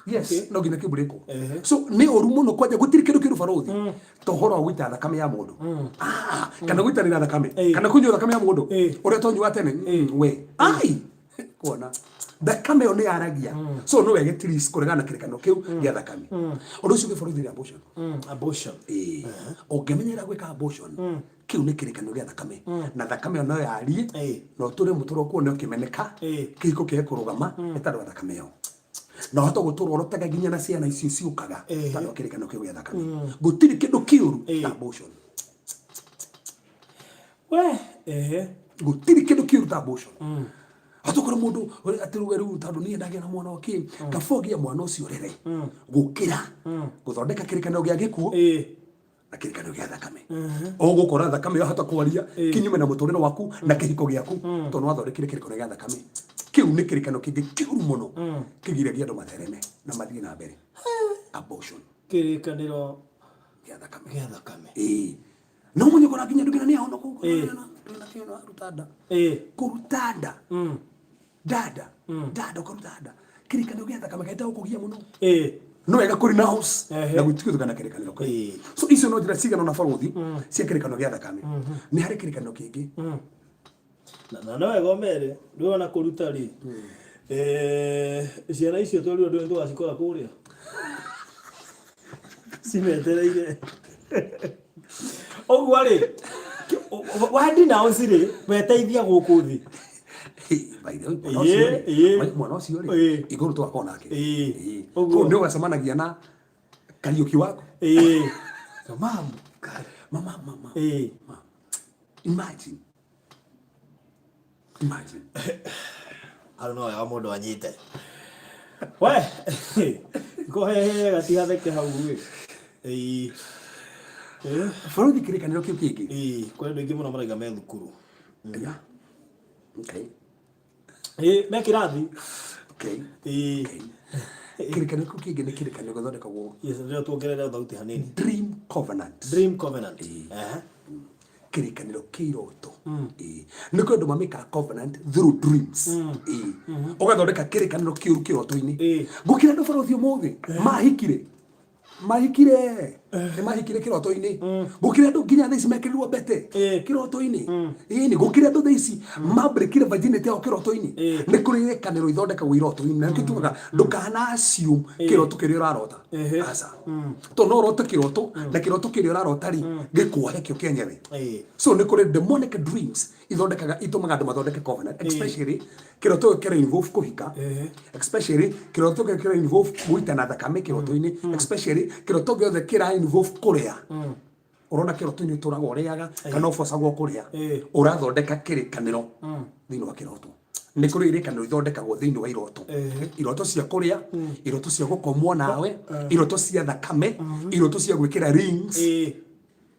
Yes, no nginya kĩbreakwo. So nĩ ũru mũno kwanja, gũtirĩ kĩndũ kĩũru, barũthi, ta ũhoro wa gũita thakame ya mũndũ, kana gũitanĩra thakame, kana kũnyua thakame ya mũndũ ũrĩa twanyuaga tene. We ai kuona thakame ĩyo nĩ yaragia. So no wege at kũregana na kĩrĩkanĩro kĩu gĩa thakame. Ũndũ ũcio ũngĩ, barũthi, nĩ abortion. Abortion. Ĩĩ. Ũngĩmenyerera gwĩka abortion, kĩu nĩ kĩrĩkanĩro gĩa thakame, na thakame ĩyo no yarie na ũtũre mũtũro kuo nĩ ũkĩmeneka. Kĩhiko kĩage kũrũgama nĩ tondũ wa thakame ĩyo, na ũhote gũtũra ũrotaga nginya na ciana icio ciũkaga, tondũ wa kĩrĩkanĩro kĩu gĩa thakame. Gũtirĩ kĩndũ kĩũru ta abortion. We ehe. Gũtirĩ kĩndũ kĩũru ta abortion. Atũkora mũndũ atĩ rĩu rĩu tondũ niĩ ndagĩa na mwana ũkĩ, kaba ũgĩe mwana ũcio rere gũkĩra gũthondeka kĩrĩkanĩro gĩa gĩkuũ na kĩrĩkanĩro gĩa thakame. Ũgũkora thakame yahota kwaria kinyume na mũtũrĩre waku na kĩhiko gĩaku, tondũ nĩwathondekire kĩrĩkanĩro gĩa thakame. Kĩu nĩ kĩrĩkanĩro kĩngĩ kĩũru mũno kĩgiragia andũ mathereme na mathiĩ na mbere, abortion. Kĩrĩkanĩro gĩa thakame. Gĩa thakame. Ĩĩ, no mũnye kora nginya ndũkĩra nĩ ahonoku ruta nda, kũruta nda, dada dada, ũkaruta nda, kĩrĩkanĩro gĩa thakame gaĩtagwo kũgia mũno. No wega kũrĩ na house na gũtigĩthũkana kĩrĩkanĩro kĩu. So icio no njĩra cigana na, barũthi, cia kĩrĩkanĩro gĩa thakame. Nĩ harĩ kĩrĩkanĩro kĩngĩ. Na no wega ũmere ndũrona kũruta rĩ, ciana icio twerirwo ndũĩ tũgacikora kũrĩa cimetereire ũguo rĩ, wa denounce rĩ, weteithia gũkũ thĩ. By the way, mwana ũcio rĩ, mwana ũcio rĩ, igũrũ tũgakorwo nake. Ũguo. Kũu nĩ ũgacemanagia na Kariũki waku. So, mam. Mama, mama. Imagine, imagine. Hau no wega mũndũ anyite we kũhehe gatigatheke hau ĩ. Bũrũri, kĩrĩkanĩro kĩu kĩngĩ. Ĩĩ, kwĩ andũ aingĩ mũno maraiga me thukuru. Yeah. Okay. Ĩĩ, me kĩrathi. Okay. Kĩrĩkanĩro kĩu kĩngĩ nĩ kĩrĩkanĩro gĩthondekagwo Yes, rĩo tuongerere thauti hanini. Dream covenant. Dream covenant. Kĩrĩkanĩro kĩa iroto. Ĩĩ. Nĩ kwĩ andũ mamĩkaga covenant through dreams. Ĩĩ. Ũgathondeka kĩrĩkanĩro kĩũru kĩroto-inĩ. Gũkĩra andũ, barũthi, ũmũthĩ mahikire, mahikire, nĩ mahikire kĩroto-inĩ. Gũkĩra andũ nginya thaa ici mekĩrirwo mbete kĩroto-inĩ. Ĩĩ, nĩ gũkĩra andũ thaa ici mambĩrĩkire virginity yao kĩroto-inĩ. Nĩ kũrĩ irĩkanĩro ithondekagwo iroto-inĩ, na nĩkĩo tugaga ndũkana assume kĩroto kĩrĩa ũrarota. Aca, tondũ no ũrote kĩroto, na kĩroto kĩrĩa ũrarota rĩ, gĩkuohe kĩo kĩenyewe. So nĩ kũrĩ demonic dreams ithondekaga, itũmaga andũ mathondeke covenant, especially kĩroto gĩkĩ kĩra involve kũhika, especially kĩroto gĩkĩ kĩra involve gũitana thakame kĩroto-inĩ, especially kĩroto gĩothe kĩra involve kũrĩa. Ũrona kĩroto-inĩ ũtũraga ũrĩaga kana ũbocagwo kũrĩa, ũrathondeka kĩrĩkanĩro thĩinĩ wa kĩroto. Nĩ kũrĩ irĩkanĩro ithondekagwo thĩinĩ wa iroto. Iroto cia kũrĩa, iroto cia gũkomwo nawe, iroto cia thakame, iroto cia gwĩkĩra rings,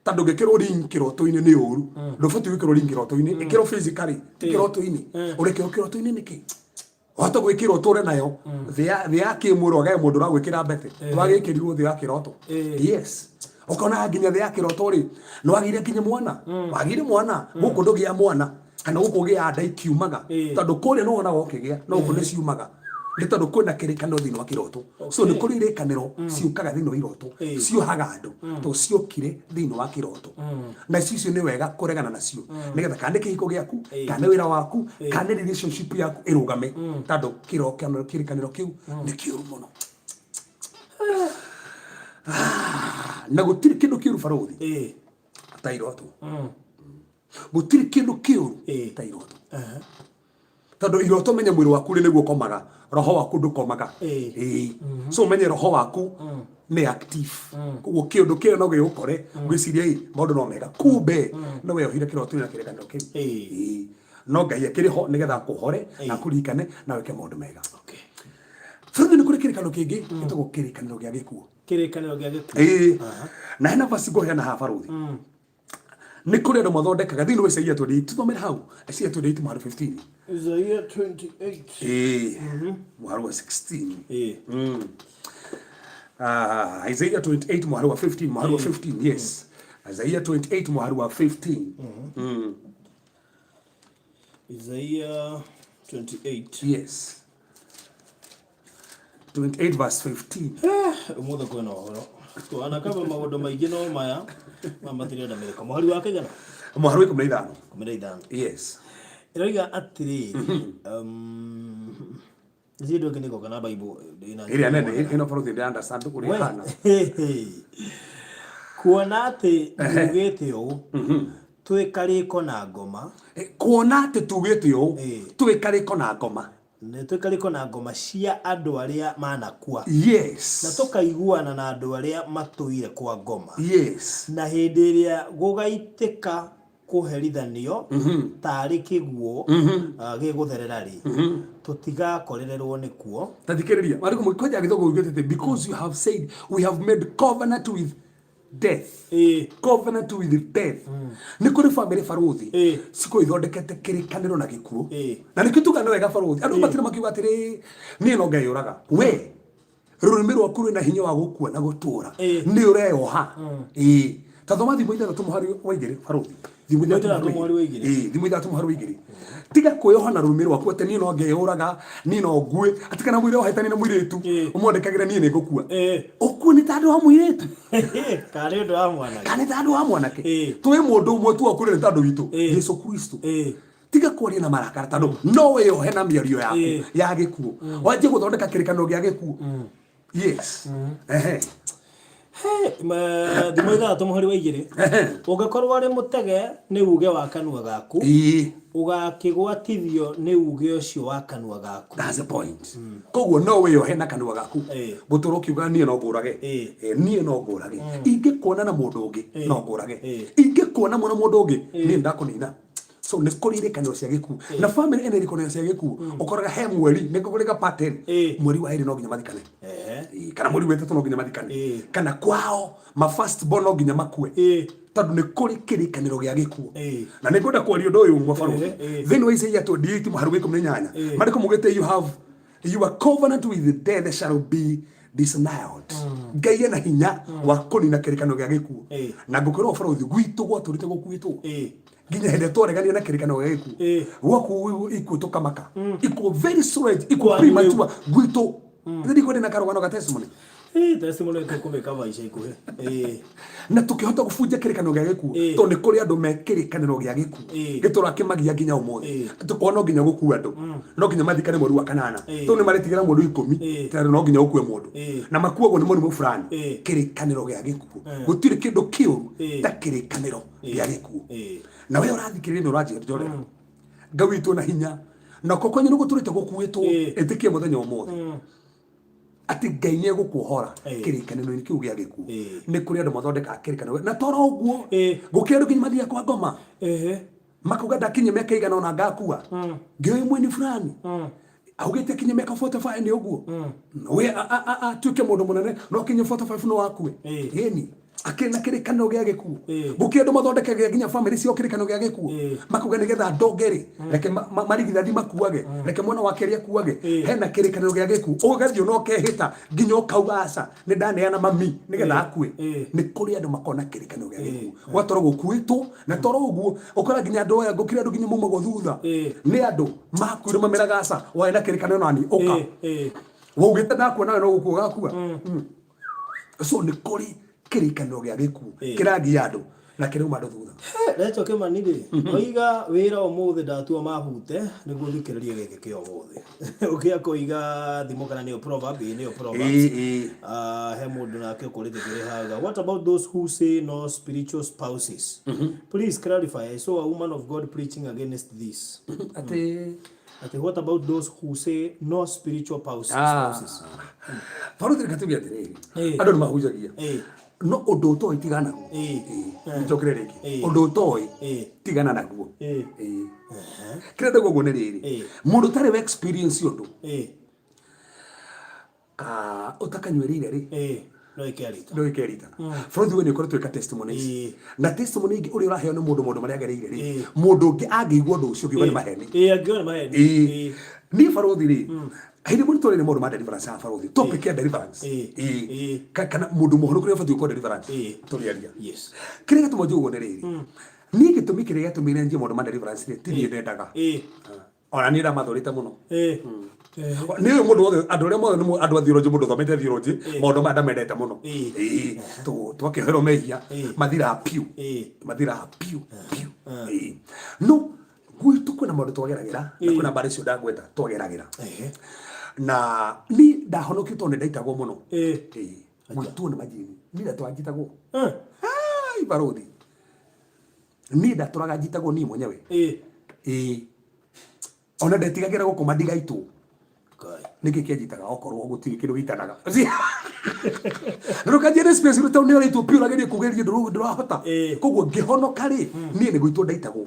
tondũ ũngĩkĩrwo ring kĩroto-inĩ nĩ ũru. Ndũbatiĩ gwĩkĩrwo ring kĩroto-inĩ, ĩkĩrwo physically, ti kĩroto-inĩ. Ũrekĩrwo kĩroto-inĩ nĩkĩ? Wahota gwĩkĩrwo ũtũre nayo thĩ ya kĩmwĩrĩ, wagae mũndũ ũragwĩkĩra mbete, wagĩkĩrirwo thĩ ya kĩroto. Yes, Ũkona nginya thĩ ya kĩroto rĩ, nĩ wagĩire nginya mwana, wagĩire mwana, gũkũ ndũgĩa mwana, kana gũkũ ũgĩaga nda ikiumaga, tondũ kũrĩa nĩ wonaga ũkĩgĩa, no gũkũ nĩ ciumaga. Nĩ tondũ kwĩna kĩrĩkanĩro thĩinĩ wa kĩroto. So nĩ kũrĩ irĩkanĩro ciũkaga thĩinĩ wa iroto, ciohaga andũ, tondũ ciokire thĩinĩ wa kĩroto. Na icio nĩ wega kũregana nacio, nĩgetha kana nĩ kĩhiko gĩaku, kana nĩ wĩra waku, kana nĩ relationship yaku ĩrũgame, tondũ kĩrĩkanĩro kĩu nĩ kĩũru mũno. Na gũtirĩ kĩndũ kĩũru barũthi ta iroto. Gũtirĩ kĩndũ kĩũru ta iroto. Tondũ iroto menye mwĩrĩ waku rĩ nĩguo ũkomaga, roho waku ndũkomaga. Ĩĩ. So menye roho waku nĩ active. Koguo kĩũndũ kĩo no gĩgũkore gwĩciria ĩ maũndũ no mega, kumbe no weyohire kĩroto-inĩ na kĩrĩkanĩro kĩu. Ĩĩ. No Ngai akĩrĩ ho nĩgetha akũhore na akũririkane na wĩke maũndũ mega. Bũrũri nĩ kũrĩ kĩrĩkanĩro kĩngĩ gĩtagwo kĩrĩkanĩro gĩa gĩkuũ. Kĩrĩkanĩro gĩa gĩkuũ. Ĩĩ. Na hena verse ngũheana haha barũthi. Nĩ kũrĩ andũ mathondekaga thĩinĩ wa Isaia 28, tũthomere hau Isaia 28 mũhari 15. Isaia 28. Ĩĩ. Mũhari wa 16. Isaiah 28 mũhari wa 15, mũhari wa 15, yes. Isaiah 28 mũhari wa 15. Isaiah 28. Yes. 28 verse 15. Ũmũthĩ kwĩna ũhoro. Twanakaba maũndũ maingĩ no maya ma matirenda mĩrĩko. Mũhari wa kĩgana? Mũhari wa 15. 15. Yes. Ĩroiga atĩrĩrĩ, ici indo ingĩ nĩgoka na Bible ĩna Ĩrĩa nene ĩno barũthi ndĩ understand ũrĩa ĩhana. Kuona atĩ mugĩte ũũ, twĩ karĩko na ngoma. Kuona atĩ tugĩte ũũ, twĩ karĩko na ngoma. Nĩ twĩ karĩko na ngoma cia andũ arĩa manakua. Yes. Na tũkaiguana na andũ arĩa matũire kwa ngoma. Yes. Na hĩndĩ ĩrĩa gũgaitĩka kũherithanio tarĩ kĩguũ gĩgũtherera rĩ, tũtigakorererwo nĩkuo. Ta thikĩrĩria, marĩkũ mũkwanja gĩthũngũ gĩugĩte atĩ because you have said we have made covenant with death. Covenant with death. Nĩ kũrĩ family barũthi cikorwo ithondekete kĩrĩkanĩro na gĩkuũ. Na nĩkĩo tugaga nĩ wega barũthi. Andũ matirĩ makiuga atĩrĩ niĩ no ngeyũraga. We rũrĩmĩ rwaku rwĩna hinya wa gũkua na gũtũra. Nĩ ũreyoha. Ĩĩ. Ta thoma thimũ 6 mũhari wa 2 barũthi. Thimũ 6 mũhari wa 2. Ĩĩ, thimũ 6 mũhari wa 2. Tiga kwĩyoha na rũrĩmĩ rwaku atĩ niĩ no ngeyũraga, niĩ no ngue, atĩ kana mwĩrĩ wohetanie na mũirĩtu, ũmwandĩkagĩre niĩ nĩ ngũkua. Ũkue nĩ ta andũ a mũirĩtu. Kana nĩ ũndũ wa mwanake. Kana nĩ ta andũ a mwanake. Twĩ mũndũ ũmwe tu wakũrire nĩ tondũ witũ, Jesu Kristo. Tiga kwaria na marakara tondũ no wĩyohe na mĩario yaku ya gĩkuũ. Wanjie gũthondeka kĩrĩkanĩro gĩa gĩkuũ. Yes. Ehe. Thimũ 6 mũhari wa 2. Ũngĩkorwo arĩ mũtege nĩ uge wa kanua gaku, ũgakĩgwatithio nĩ uge ũcio wa kanua gaku. That's the point. Koguo no wĩyohe na kanua gaku. Gũtũra ũkiuga niĩ no ngũrage. Niĩ no ngũrage. Ingĩkuona na mũndũ ũngĩ no ngũrage. Ingĩkuona mũno mũndũ ũngĩ niĩ ndakũnina. So nĩ kũrĩ irĩkanĩro cia gĩkuũ. Na family ĩna irĩkanĩro cia gĩkuũ ũkoraga he mweri nĩ kũrĩ ga pattern. Mweri wa 2 no nginya mathikane. Kana mweri wa 3 no nginya mathikane. Kana kwao ma first born no nginya makue. Tondũ nĩ kũrĩ kĩrĩkanĩro gĩa gĩkuũ. Na nĩ ngwenda kwaria ũndũ ũyũ ũmwe barũthi. Thĩinĩ wa Isaia 28 mũhari wa 18. Maandĩko maugĩte you have your covenant with death shall be disannulled. Ngai ena hinya wa kũnina kĩrĩkanĩro gĩa gĩkuũ. Na ngũkwĩra ũbũrũthi gwitũ gwatũrĩte gũkuĩtwo. Nginya hĩndĩ twaregania na kĩrĩkanĩro gĩa gĩkuũ. Gwaku ikuũ tũkamaka. Ikuũ very strange, ikuũ premature gwitũ. Nĩ ndikwenda na karũgano ga testimony. Testimony tũkũmĩkava ica ikuhĩ. Na tũkĩhota gũbunja kĩrĩkanĩro gĩa gĩkuũ tondũ nĩ kũrĩ andũ me kĩrĩkanĩro gĩa gĩkuũ gĩtũra kĩmagia nginya ũmũthĩ. Tũkona no nginya gũkua andũ, no nginya mathikane mweri wa 8, tondũ nĩ marĩtigĩra mweri wa 10, tondũ no nginya ũkue mũndũ na makuagwo nĩ mũrimũ fulani. Kĩrĩkanĩro gĩa gĩkuũ, gũtirĩ kĩndũ kĩũru ta kĩrĩkanĩro gĩa gĩkuũ. Na we ũrathikĩrĩria nĩ ũranjĩra Ngai witũ na hinya na ko kwanyu nĩ gũtũrĩte gũkuĩtwo, ĩtĩkie mũthenya ũmũthĩ atĩ Ngai nĩ egũkuohora kĩrĩkanĩro-inĩ kĩu gĩa gĩkuũ. Nĩ kũrĩ andũ mathondekaga kĩrĩkanĩro na toro ũguo gũkĩra andũ nginya mathiaga kwa ngoma makauga ndakinyia mĩaka igana ona ngakua ngĩoĩ mwini fulani augĩte kinya mĩaka 45 nĩ ũguo we atuĩke mũndũ mũnene no kinya 45 no akue. Ĩni. Akĩrĩ na kĩrĩkanĩro gĩa gĩkuũ. Ĩĩ. Gũkĩrĩ andũ mathondekaga nginya famĩlĩ ciao kĩrĩkanĩro gĩa gĩkuũ. Ĩĩ. Makauga nĩgetha ndonge rĩ, reke marigithathi makuage, reke mwana wa kerĩ akuage. Ĩĩ. Hena kĩrĩkanĩro gĩa gĩkuũ, ũgathiĩ ona ũkehĩta nginya ũkauga aca, nĩ ndaneana mami nĩgetha akue. Ĩĩ. Nĩ kũrĩ andũ makoragwo na kĩrĩkanĩro gĩa gĩkuũ, gwatorwo gũkuĩtwo na toro ũguo ũkora nginya andũ aya gũkĩrĩ andũ nginya maumagwo thutha. Ĩĩ. Nĩ andũ makuire mameraga aca, warĩ na kĩrĩkanĩro nani ũka. Ĩĩ. Ĩĩ. Waugĩte ndakua nawe no gũkua ũgakua. So nĩ kũrĩ kĩrĩkanĩro gĩa gĩkuũ Ĩĩ. kĩragia andũ na kĩrauma andũ thutha. Recho Kimani rĩ, oiga wĩra ũmũthĩ ndatua mahute nĩguo thikĩrĩrie gĩkĩ kĩa ũmũthĩ. Ũkĩa kũiga thimo kana nĩyo proverb, ĩĩ nĩyo proverbs. Ĩĩ, ĩĩ. Ah, he mũndũ nake ũkũrĩte kĩrĩ haga. What about those who say no spiritual spouses? Please clarify. I saw a woman of God preaching against this. Atĩ? Ati what about those who say no spiritual spouses? Baruthi, reke tuge atĩrĩrĩ, Ĩĩ. andũ nĩ mahunjagia, Ĩĩ. no ũndũ ũtoĩ tigana naguo. Ĩĩ. Ĩĩ. Njokere rĩngĩ, Ĩĩ. ũndũ ũtoĩ Ĩĩ. tigana naguo. Ĩĩ. Ĩĩ. Kĩrĩa ndauga ũguo nĩ rĩrĩ, Ĩĩ. mũndũ ũtarĩ wa experience ũndũ, Ĩĩ. Ũtakanyuĩrĩire rĩ, Ĩĩ. No ĩkĩarita. No ĩkerita. Bũrũri we nĩ ũkoretwo wĩka testimonies, Ĩĩ. na testimony ingĩ ũrĩa ũraheo nĩ mũndũ, maũndũ marĩa agereire rĩ, Ĩĩ. mũndũ ũngĩ angĩigua ũndũ ũcio ũngiuga nĩ maheni. Ĩĩ, angĩona maheni. Ĩĩ. Ĩĩ. Niĩ barũthi rĩ, hĩndĩ ĩmwe nĩtwarĩire maũndũ ma deliverance ya barũthi, topic ya deliverance. Ĩĩ. Ĩĩ. Ĩĩ. Kana mũndũ mũhonoku nĩ abatiĩ gũkorwo deliverance. Ĩĩ. Tũrĩaria. Yes. Kĩrĩa gĩtũma njuge ũguo nĩ rĩrĩ, niĩ gĩtũmi kĩrĩa gĩatũmire njie maũndũ ma deliverance rĩ, ti niĩ ndendaga. Ĩĩ. Ona niĩ ndamathũrĩte mũno. Ĩĩ. Ĩĩ. Nĩ ũyũ mũndũ wothe, andũ arĩa mothe nĩ andũ a theology, mũndũ ũthomete theology, Ĩĩ. maũndũ maya ndamendete mũno. Ĩĩ. Ĩĩ. Twakĩoherwo mehia Ĩĩ. mathiraga piũ. Ĩĩ. Mathiraga piũ piũ. Ĩĩ. No gwitũ kwĩna maũndũ twageragĩra na Ĩĩ. kwĩna mbarĩ icio ndagweta twageragĩra, Ehe. na ni ndahonokio tondũ nĩ ndaitagwo mũno. Ĩĩ. Ĩĩ. Gwitũ nĩ majini, niĩ ndatũraga njitagwo. Eh. Ai, barũthi, niĩ ndatũraga njitagwo niĩ mwenyewe. Ĩĩ. Ĩĩ, ona ndetigagĩra gũkoma ndigaitwo. Ngai. Nĩkĩ kĩanjitaga okorwo gũtirĩ kĩndũ gĩitanaga na ndũkanjie nĩ space rĩu tondũ nĩ ũraitwo piũ, ũrageria kũgeria ndũrahota. Ĩĩ. Koguo ngĩhonoka rĩ, niĩ nĩ gwĩtwo ndaitagwo.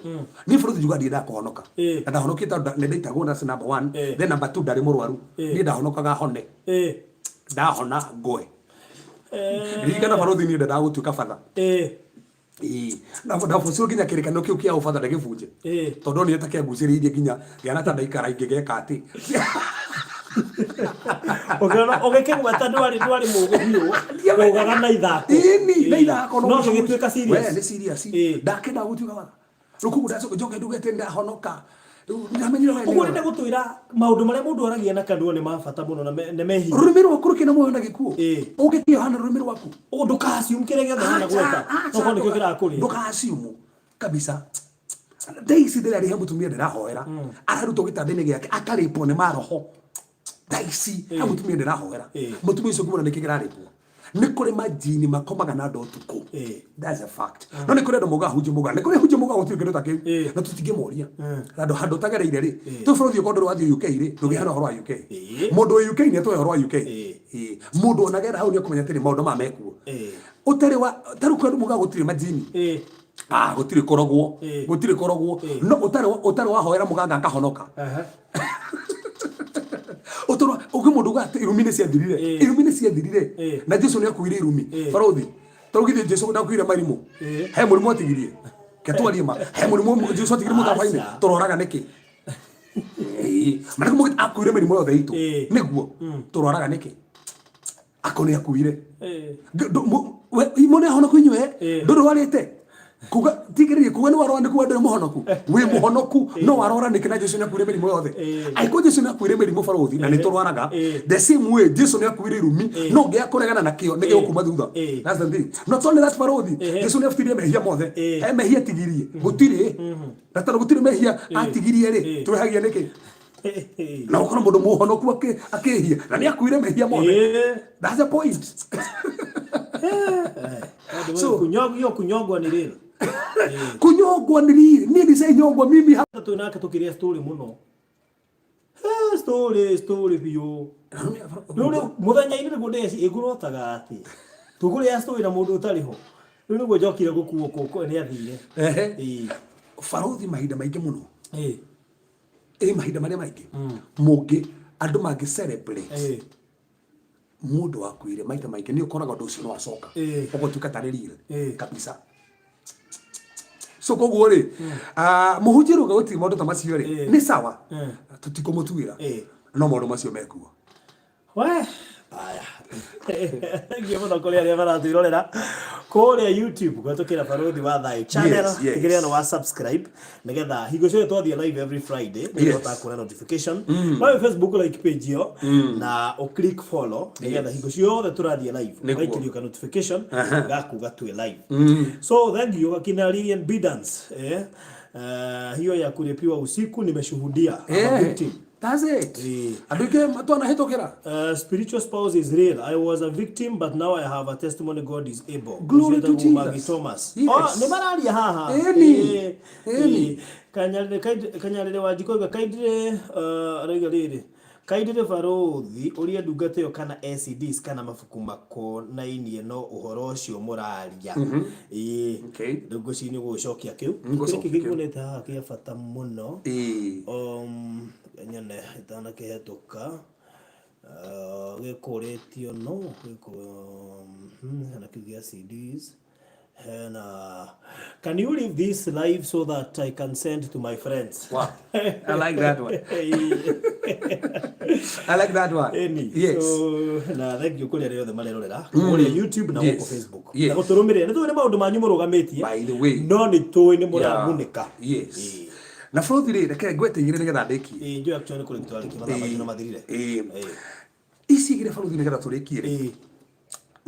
Niĩ bũrũri njuga ndiendaga kũhonoka. Ĩĩ. Na ndahonokire tondũ nĩ ndaitagwo, that's number one. Ĩĩ. Then number two, ndarĩ mũrwaru. Ĩĩ. Niĩ ndahonokaga hone, Ĩĩ. ndahona ngoe. Eh. Ririkana barũthi, niĩ ndendaga gũtuĩka batha. Ĩĩ. Ĩĩ. Na ndabucirwo nginya kĩrĩkanĩro kĩu kĩa ũbatha ndagĩbunje, Ĩĩ. tondũ nĩ ta kĩangucĩrĩirie nginya ngĩona ta ndaikara ingĩgeka atĩ. Ũkĩona ũgĩkĩgweta ndwarĩ mũgĩ biũ, waugaga na ithako. Ĩni, na ithako. No gĩgĩtuĩka serious. We nĩ serious. Ĩĩ. Ndakenda gũtuĩka batha, rĩu koguo ndacoka njoke nduge atĩ ndahonoka, rĩu ndamenyire we. Ũguo ũrenda gũtwĩra maũndũ marĩa mũndũ aragia na kanua nĩ ma bata mũno na nĩ me hinya. Rũrĩmĩ rwaku rũkĩna muoyo na gĩkuũ. Ĩĩ. Ũngĩkĩohana rũrĩmĩ rwaku. Ndũka-assume kĩrĩa gĩothe wanagweta no korwo nĩkĩo kĩrakũrĩa. Ndũka-assume kabisa. Thaa ici ndĩrarĩha mũtumia ndĩrahoera ararutwo gĩtanda-inĩ gĩake akarĩpwo nĩ maroho. Thaa ici he mũtumia ndĩrahoera, Ĩĩ. mũtumia ũcio ngĩmwona nĩkĩ kĩrarĩpwo, nĩ kũrĩ majini makomaga na andũ ũtukũ. Ĩĩ. That's a fact. No nĩ kũrĩ andũ maugaga hunjia muga, nĩ kũrĩ hunjia muga gũtirĩ kĩndũ ta kĩu, Ĩĩ. na tũtingĩmoria handũ handũ ũtagereire rĩ. Tũ bũrũri ũkorwo ndũrĩ wathiĩ UK rĩ, ndũngĩheana ũhoro wa UK. Ĩĩ. Mũndũ wĩ UK nĩ atoĩ ũhoro wa UK. Ĩĩ. Ĩĩ. Mũndũ onagera hau nĩ akũmenya atĩrĩ maũndũ maya mekuo. Ĩĩ. Ũtarĩ wa tarĩu kwĩ andũ mugaga gũtirĩ majini. Ĩĩ. Ah, gũtirĩ kũrogwo. Ĩĩ. Gũtirĩ kũrogwo. Ĩĩ. No ũtarĩ wahoera mũganga akahonoka. Aha. Ũtũrwa ũngĩ mũndũ uga atĩ irumi nĩ ciathirire. Ĩĩ. Irumi nĩ ciathirire. Ĩĩ. Na Jesu nĩ akuire irumi. Ĩĩ. Barũthi, tarĩu githĩ Jesu ndakuire marimũ? Ĩĩ. He mũrimũ atigirie? Ke twarie ma, he mũrimũ Jesu atigirie mũtharaba-inĩ? Aca. Tũrwaraga nĩkĩ? Ĩĩ. Marĩkũ mũgĩ akuire mĩrimũ yothe itũ? Ĩĩ. Nĩguo tũrwaraga nĩkĩ ako nĩ akuire? Ĩĩ. Imwe nĩ ahonoku inyuĩ. Ĩĩ. Ndũrĩ warĩte kuga tigĩrĩrie kuga nĩ warwara nĩ kuga ndũrĩ mũhonoku, wĩ mũhonoku, no warwara nĩkĩ na Jesu nĩ akuire mĩrimũ yothe? Ĩĩ. Angĩkorwo Jesu nĩ akuire mĩrimũ, barũthi, na nĩ tũrwaraga, Ĩĩ. the same way Jesu nĩ akuire irumi, Ĩĩ. no ngĩaga kũregana nakĩo nĩ gĩgũkuma thutha. Ĩĩ. That's the thing. Not only that, barũthi, Ĩĩ. Jesu nĩ abutirie mehia mothe. Ĩĩ. He mehia atigirie? Gũtirĩ. Na tondũ gũtirĩ mehia atigirie rĩ, Ĩĩ. twĩhagia nĩkĩ na ũkorwo mũndũ mũhonoku akĩhia na nĩ akuire mehia mothe? Ĩĩ. That's the point. So- Hiyo kunyongwa ni real. Kunyongwa nĩ riri, niĩ ndicainyongwa mimi hapa. Twĩ nake tũkĩrĩa story mũno. Eh, story story biũ. Rĩu rĩu mũthenya-inĩ nĩguo ndeci ĩngũrotaga atĩ tũkũrĩa story na mũndũ ũtarĩ ho. Rĩu nĩguo njokire gũkuo kũkũ nĩ athire. Ehe. Ĩĩ. Barũthi, mahinda maingĩ mũno, Ĩĩ. ĩ mahinda marĩa maingĩ mũngĩ andũ mangĩ celebrate Ĩĩ. Mũndũ wakuire maita maingĩ nĩ ũkoraga ũndũ ũcio nĩ wacoka, ũgũtuĩka tarĩ real kabisa. So koguo rĩ, mũhunjia rauga gũtirĩ maũndũ ta macio rĩ, nĩ sawa, tũtikũmũtuĩra, no maũndũ macio mekuo. We aya, thengiũ mũno kũrĩ arĩa maratwĩrorera kũrĩa YouTube gwetũkĩra Barũthi wa Thayũ channel. Tigĩrĩra nĩ wa subscribe nĩgetha hingo ciothe twathiĩ live every Friday nĩ ũhotaga kuona notification. No wĩ Facebook, like page ĩyo na ũ click follow nĩgetha hingo ciothe tũrathiĩ live ũgaikĩrio ka notification gakuga twĩ live. So thank you akina Lilian Bidans. Hiyo ya kurepiwa usiku nimeshuhudia. I'm a victim. That's it. Andũ aingĩ twanahĩtũkĩra. Spiritual spouse is real. I was a victim, but now I have a testimony. God is able. Glory to Ũcio wĩtagwo Maggie Jesus. Thomas. Yes. Oh, nĩ mararia haha. Ĩni. Ĩni. Kanyarire Kanyarire wa Njiko kaindire, arauga rĩrĩ, kaindire barũthi ũria ndungata ĩyo kana ACDs kana mabuku makonainie no ũhoro ũcio mũraria. Rĩu ngwĩciria nĩ ũgũgĩcokia kĩu. Ngũcokia Gĩkĩ kĩu. gĩkuonete haha kĩa bata mũno. Nyone itanakĩhetũka. Gĩkũrĩtio no gĩkũ, hena kĩu gĩa CDs, hena "Can you leave this live so that I can send to my friends?" Wow. I like that one. I like that one. Eni. Yes. So, na thank you kũrĩ arĩa othe marerorera kũrĩa YouTube na gũkũ Facebook na gũtũrũmĩrĩra. Nĩ tũĩ nĩ maũndũ manyu mũrũgamĩtie, By the way. no nĩ tũĩ nĩ mũragunĩka. Yes. Na bũrũthi rĩ, reke ngwete igĩrĩ nĩgetha ndĩkie. Ĩĩ, njũĩ actually nĩ kũrĩ twarĩkia, mathaa maitũ nĩ mathirire. Ici igĩrĩ, bũrũthi, nĩgetha tũrĩkie rĩ,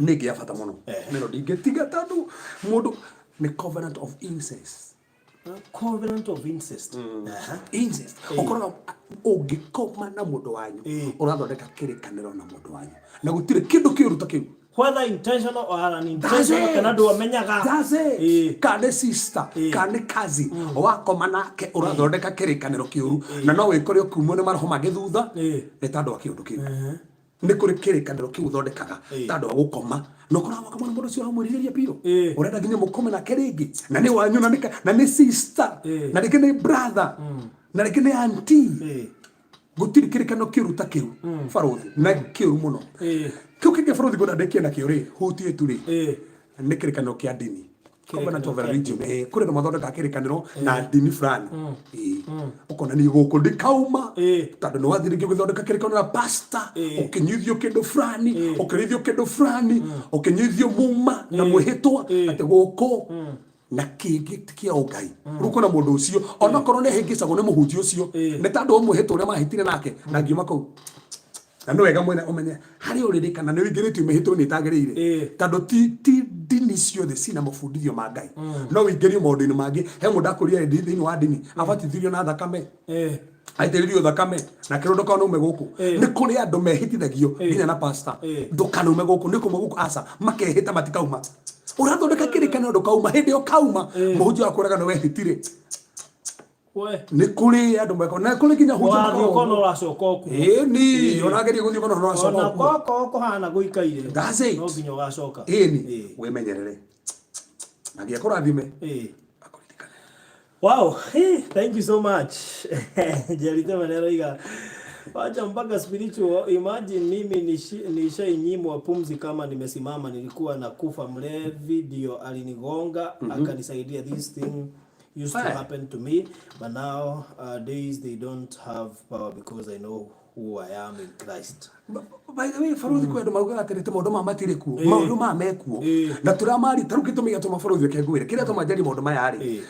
nĩ ĩngĩ ya bata mũno. Nĩno ndingĩtiga tondũ mũndũ nĩ covenant of incest. Covenant of incest. Incest, ũkoraga ũngĩkoma na mũndũ wanyu, ũrathondeka kĩrĩkanĩro na mũndũ wanyu, na gũtirĩ kĩndũ kĩũru ta kĩu. Whether intentional or unintentional, kana ndũ amenyaga. That's it. Kana nĩ sister, kana nĩ cousin, wakoma nake ũrathondeka kĩrĩkanĩro kĩũru, na no wĩkore ũkiumwo nĩ maroho mangĩ thutha nĩ tondũ wa kĩũndũ kĩu. Nĩ kũrĩ kĩrĩkanĩro kĩu ũthondekaga tondũ wa gũkoma, na ũkoraga wakoma na mũndũ ũcio ũramwĩrirĩria biũ, ũrenda nginya mũkome nake rĩngĩ, na nĩ wanyu, na na nĩ sister, na rĩngĩ nĩ brother, na rĩngĩ nĩ auntie. Gũtirĩ kĩrĩkanĩro kĩũru ta kĩu, barũthi, na kĩũru mũno. Kĩu kĩngĩ, barũthi, ngwenda ndĩkie nakĩo rĩ, hutie tu rĩ, nĩ kĩrĩkanĩro kĩa ndini, covenant of religion. Kũrĩ andũ mathondekaga kĩrĩkanĩro na ndini fulani. Ũkona niĩ gũkũ ndikauma, tondũ nĩ wathiĩ rĩngĩ ũgĩthondeka kĩrĩkanĩro na pastor, ũkĩnyuithio kĩndũ fulani, ũkĩrĩithio kĩndũ fulani, ũkĩnyuithio muma na mwĩhĩtwa atĩ gũkũ na kĩngĩ ti kĩa ũngai. Rĩu ũkona mũndũ ũcio onakorwo nĩ ahĩngĩcagwo nĩ mũhunjia ũcio, nĩ tondũ wa mwĩhĩtwa ũrĩa mahĩtire nake na ngiuma kũu. Na nĩ wega mwene ũmenye harĩa ũrĩrĩ kana nĩ ũingĩrĩtio mĩhĩtwa-inĩ ĩtagĩrĩire, tondũ ti ndini ciothe cina mabundithio ma Ngai. No ũingĩrio maũndũ-inĩ mangĩ. He mũndũ akũria thĩinĩ wa ndini abatithirio na thakame, aitĩrĩrio thakame na kĩrwo, "Ndũkanaume gũkũ." Nĩ kũrĩ andũ mehĩtithagio nginya na pastor, "Ndũkanaume gũkũ, nĩ kũma gũkũ." Aca, makehĩta matikauma. Ũrathondeka kĩrĩkanĩro ndũkauma. Hĩndĩ ĩyo kauma, mũhunjia wakwĩraga nĩ wehĩtire. We. Nĩ kũrĩ andũ meko na kũrĩ nginya hunjia Wathiĩ makoragwo ũkona ũracoka o kuo. Ĩni, ũrageria gũthiĩ ũkona ũracoka ona o kuo. Koko kũhana gũikaire. That's it. No nginya ũgacoka. Ĩni, wĩmenyerere na nginya kũrathime, akũririkane. Wow, hey, thank you so much. Jerry Temene aroiga wacha mpaka spiritual. Imagine mimi nishainyimwa pumzi kama nimesimama, nilikuwa nakufa, mlevi ndio alinigonga akanisaidia. This thing used to happen to me, but now days they don't have power because I know who I am in Christ. By the way, baruthi, kwĩ andũ maugaga atĩrĩ tĩ maũndũ maya matirĩ kuo. Maũndũ maya mekuo na tũramari ta rĩu. Gĩtũmi gĩatũma, baruthi, reke ngwĩre kĩrĩa tũma njarie maũndũ maya rĩ,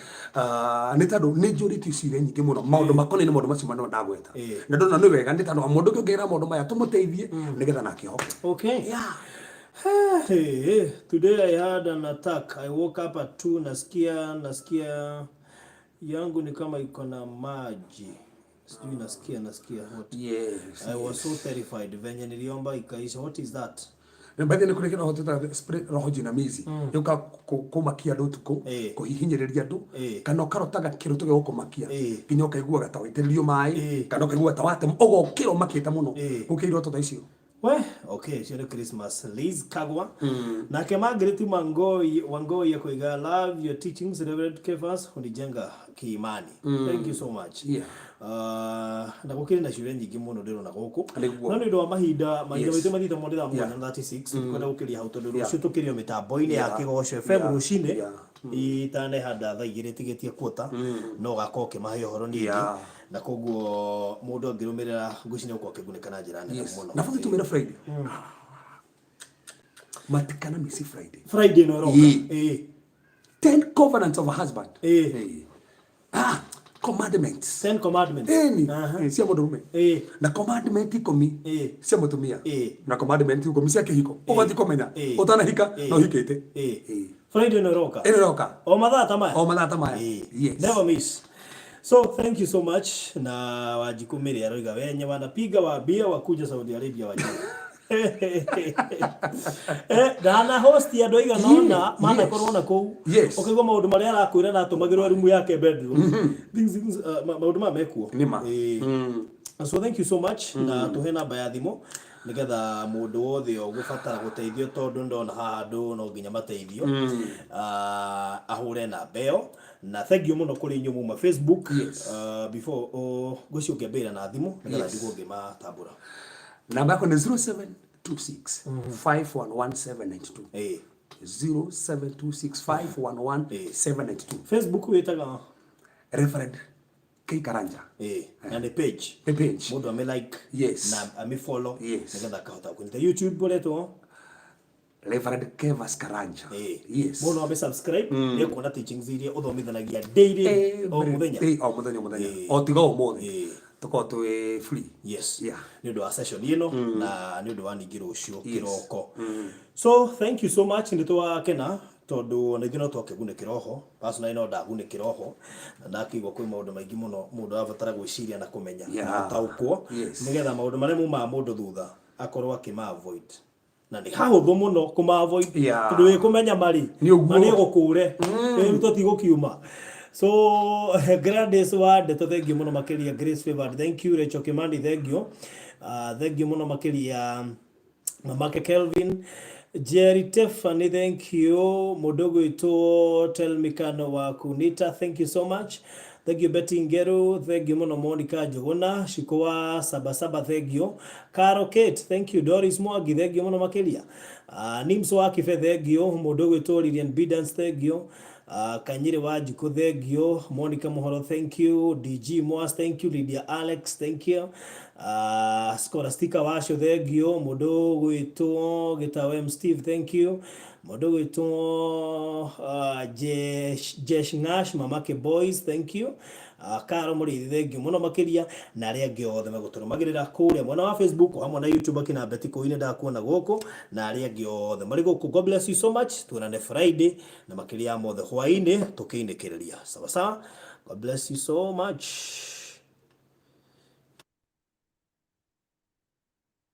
nĩ tondũ nĩ njũrĩtio ciũria nyingĩ mũno maũndũ makoniĩ nĩ maũndũ macio manene ndagweta, na ndona nĩ wega nĩ tondũ mũndũ ũngĩ ũngĩra maũndũ maya tũmũteithie nĩgetha nake ahoke. Okay. Hey, today I had an attack. I woke up at 2, nasikia yangu ni kama iko na maji. Sijui nasikia what. I was so terrified. Venye niliomba ikaisha. What is that? Mbathi nĩ kũrĩ kĩroho tũtaga spirit, roho jinamizi, gĩũka kũmakia andũ ũtukũ, kũhihinyĩrĩria andũ, kana ũkarotaga kĩroto gĩa gũkũmakia, nginya ũkaiguaga ta waitĩrĩrio maĩ, kana ũkaigua ta watema, ũgokĩra ũmakĩte mũno. Gũkĩ iroto ta icio. We, okay, cio nĩ Christmas. Liz Kagwa. Nake Margaret Wangoi akoiga, "Love your teachings, Reverend Kefas, hunijenga kiimani." Thank you so much. Ah, na gũkĩrĩ na ciũria nyingĩ mũno ndĩrona gũkũ. Nĩguo. No nĩ ũndũ wa mahinda, mahinda maitũ mathiĩte mũno thaa mũgwanja na 36, ndikwenda gũkĩria hau tondũ rũciũ tũkĩrĩ o mĩtambo-inĩ ya Kĩgoco FM rũcinĩ itanehanda thaa igĩrĩ tigĩtie quarter, no ũgakorwo ũkĩmahe ũhoro ningĩ. Na koguo mũndũ angĩrũmĩrĩra ngwĩciria nĩ ũgũkorwo akĩgunĩka na njĩra nene mũno. Na bũthi tumĩra Friday. Matikana misi Friday. Friday ĩno ĩroka. Ĩĩ. Ĩĩ. 10 covenants of a husband. Ĩĩ. Ĩĩ. Ah, commandments. Ten commandments. Ĩni. Aha. Ĩĩ, cia mũndũrũme. Ĩĩ. Na commandment ikũmi Ĩĩ. cia mũtumia. Ĩĩ. Na commandment ikũmi cia kĩhiko. Ũbatiĩ kũmenya Ĩĩ. ũtanahika Ĩĩ. na ũhikĩte. Ĩĩ. Ĩĩ. Friday ĩno ĩroka. Ĩno ĩroka. O mathaa ta maya. O mathaa ta maya. Ĩĩ. Yes. Never miss. So thank you so much na Wanjikũ Mĩrĩ aroiga wenye wanapiga wambia wakuja Saudi Arabia wajue. Eh, ndana host andũ aigana ũna manakorwo na kũu ũkaigua maũndũ marĩa arakwĩra na atũmagĩrwo rumu yake bedroom. Things, maũndũ maya mekuo. Nĩ ma. Ĩĩ. So thank you so much na tũhe namba ya thimũ nĩgetha mũndũ wothe ũgũbatara gũteithio tondũ ndona haha andũ no nginya mateithio Ah, ahũre namba ĩyo na thank you mũno kũrĩ inyuĩ muma Facebook. Before ngwĩciria ũngĩambĩrĩria na thimũ nĩgetha ndigwo ngĩmatambũra. Namba yakwa nĩ 0726 511792. Ĩĩ. 0726 511792. Facebook wĩtaga? Reverend K Karanja. Ĩĩ, na nĩ page. Nĩ page. Mũndũ ame like na ame follow nĩgetha akahota kũnyita. YouTube ũretwo? Reverend Kevas Karanja. Ĩĩ. Yes. Mũndũ ame subscribe nĩ kuona teachings iria ũthomithanagia daily o Every mũthenya. day, o mũthenya o mũthenya. Ĩĩ. O tiga ũmũthĩ. Ĩĩ. Tũkoragwo twĩ free. Yes. Yeah. Nĩ ũndũ wa session ĩno na nĩ ũndũ wa ningĩ rũciũ kĩroko. So thank you so much, nĩ twakena tondũ ona ithuĩ no twakĩgunĩkĩra oho. Personally no ndagunĩkĩra oho na ndakĩigua kwĩ maũndũ maingĩ mũno mũndũ arabatara gwĩciria na kũmenya na gũtaũkwo nĩgetha maũndũ marĩa mumaga mũndũ thutha akorwo akĩma avoid. Na nĩ hahũthũ mũno kũma avoid tondũ wĩ kũmenya marĩ Nĩ ũguo. ma nĩ ũgũkũre rĩu tũtigũkiuma. So Gladys wa Ndeto, thank you mũno makĩria. Grace Favored, thank you. Rachel Kimani, thank you. Thank you mũno makĩria. Mamake Kelvin Jerry Tiffany, thank you. Mũndũ ũgwĩtwo Telmikano wa Kunita, thank you so much. Thank you Betty Ngeru, thank you mũno. Monica Njũgũna Shiko wa Sabasaba, thank you. Caro Kate, thank you. Doris Mwangi, thank you mũno makĩria. Nims wa Kibe, thank you. Mũndũ ũgwĩtwo Lilian Bidans, thank you. Kanyiri wa Njukũ, thank you. Monica Mũhoro, thank you. DG Mwas, thank you. Lydia Alex, thank you. Scholastica Wacio, thank you. Mũndũ ũgwĩtwo Gĩtaũ M Steve, thank you. Mũndũ ũgwĩtwo Jesh Ngash, Mamake Boys, thank you. Karo Mũrĩithi, thank you mũno makĩria na arĩa angĩ othe megũtũrũmagĩrĩra kũrĩa mwena wa Facebook o hamwe na YouTube, akina Betty Kũinĩ ndakuona gũkũ na arĩa angĩ othe marĩ gũkũ. God bless you so much. Tuonane Friday na makĩria ya mothe hwaĩ-inĩ tũkĩinĩkĩrĩria. Sawa sawa. God bless you so much.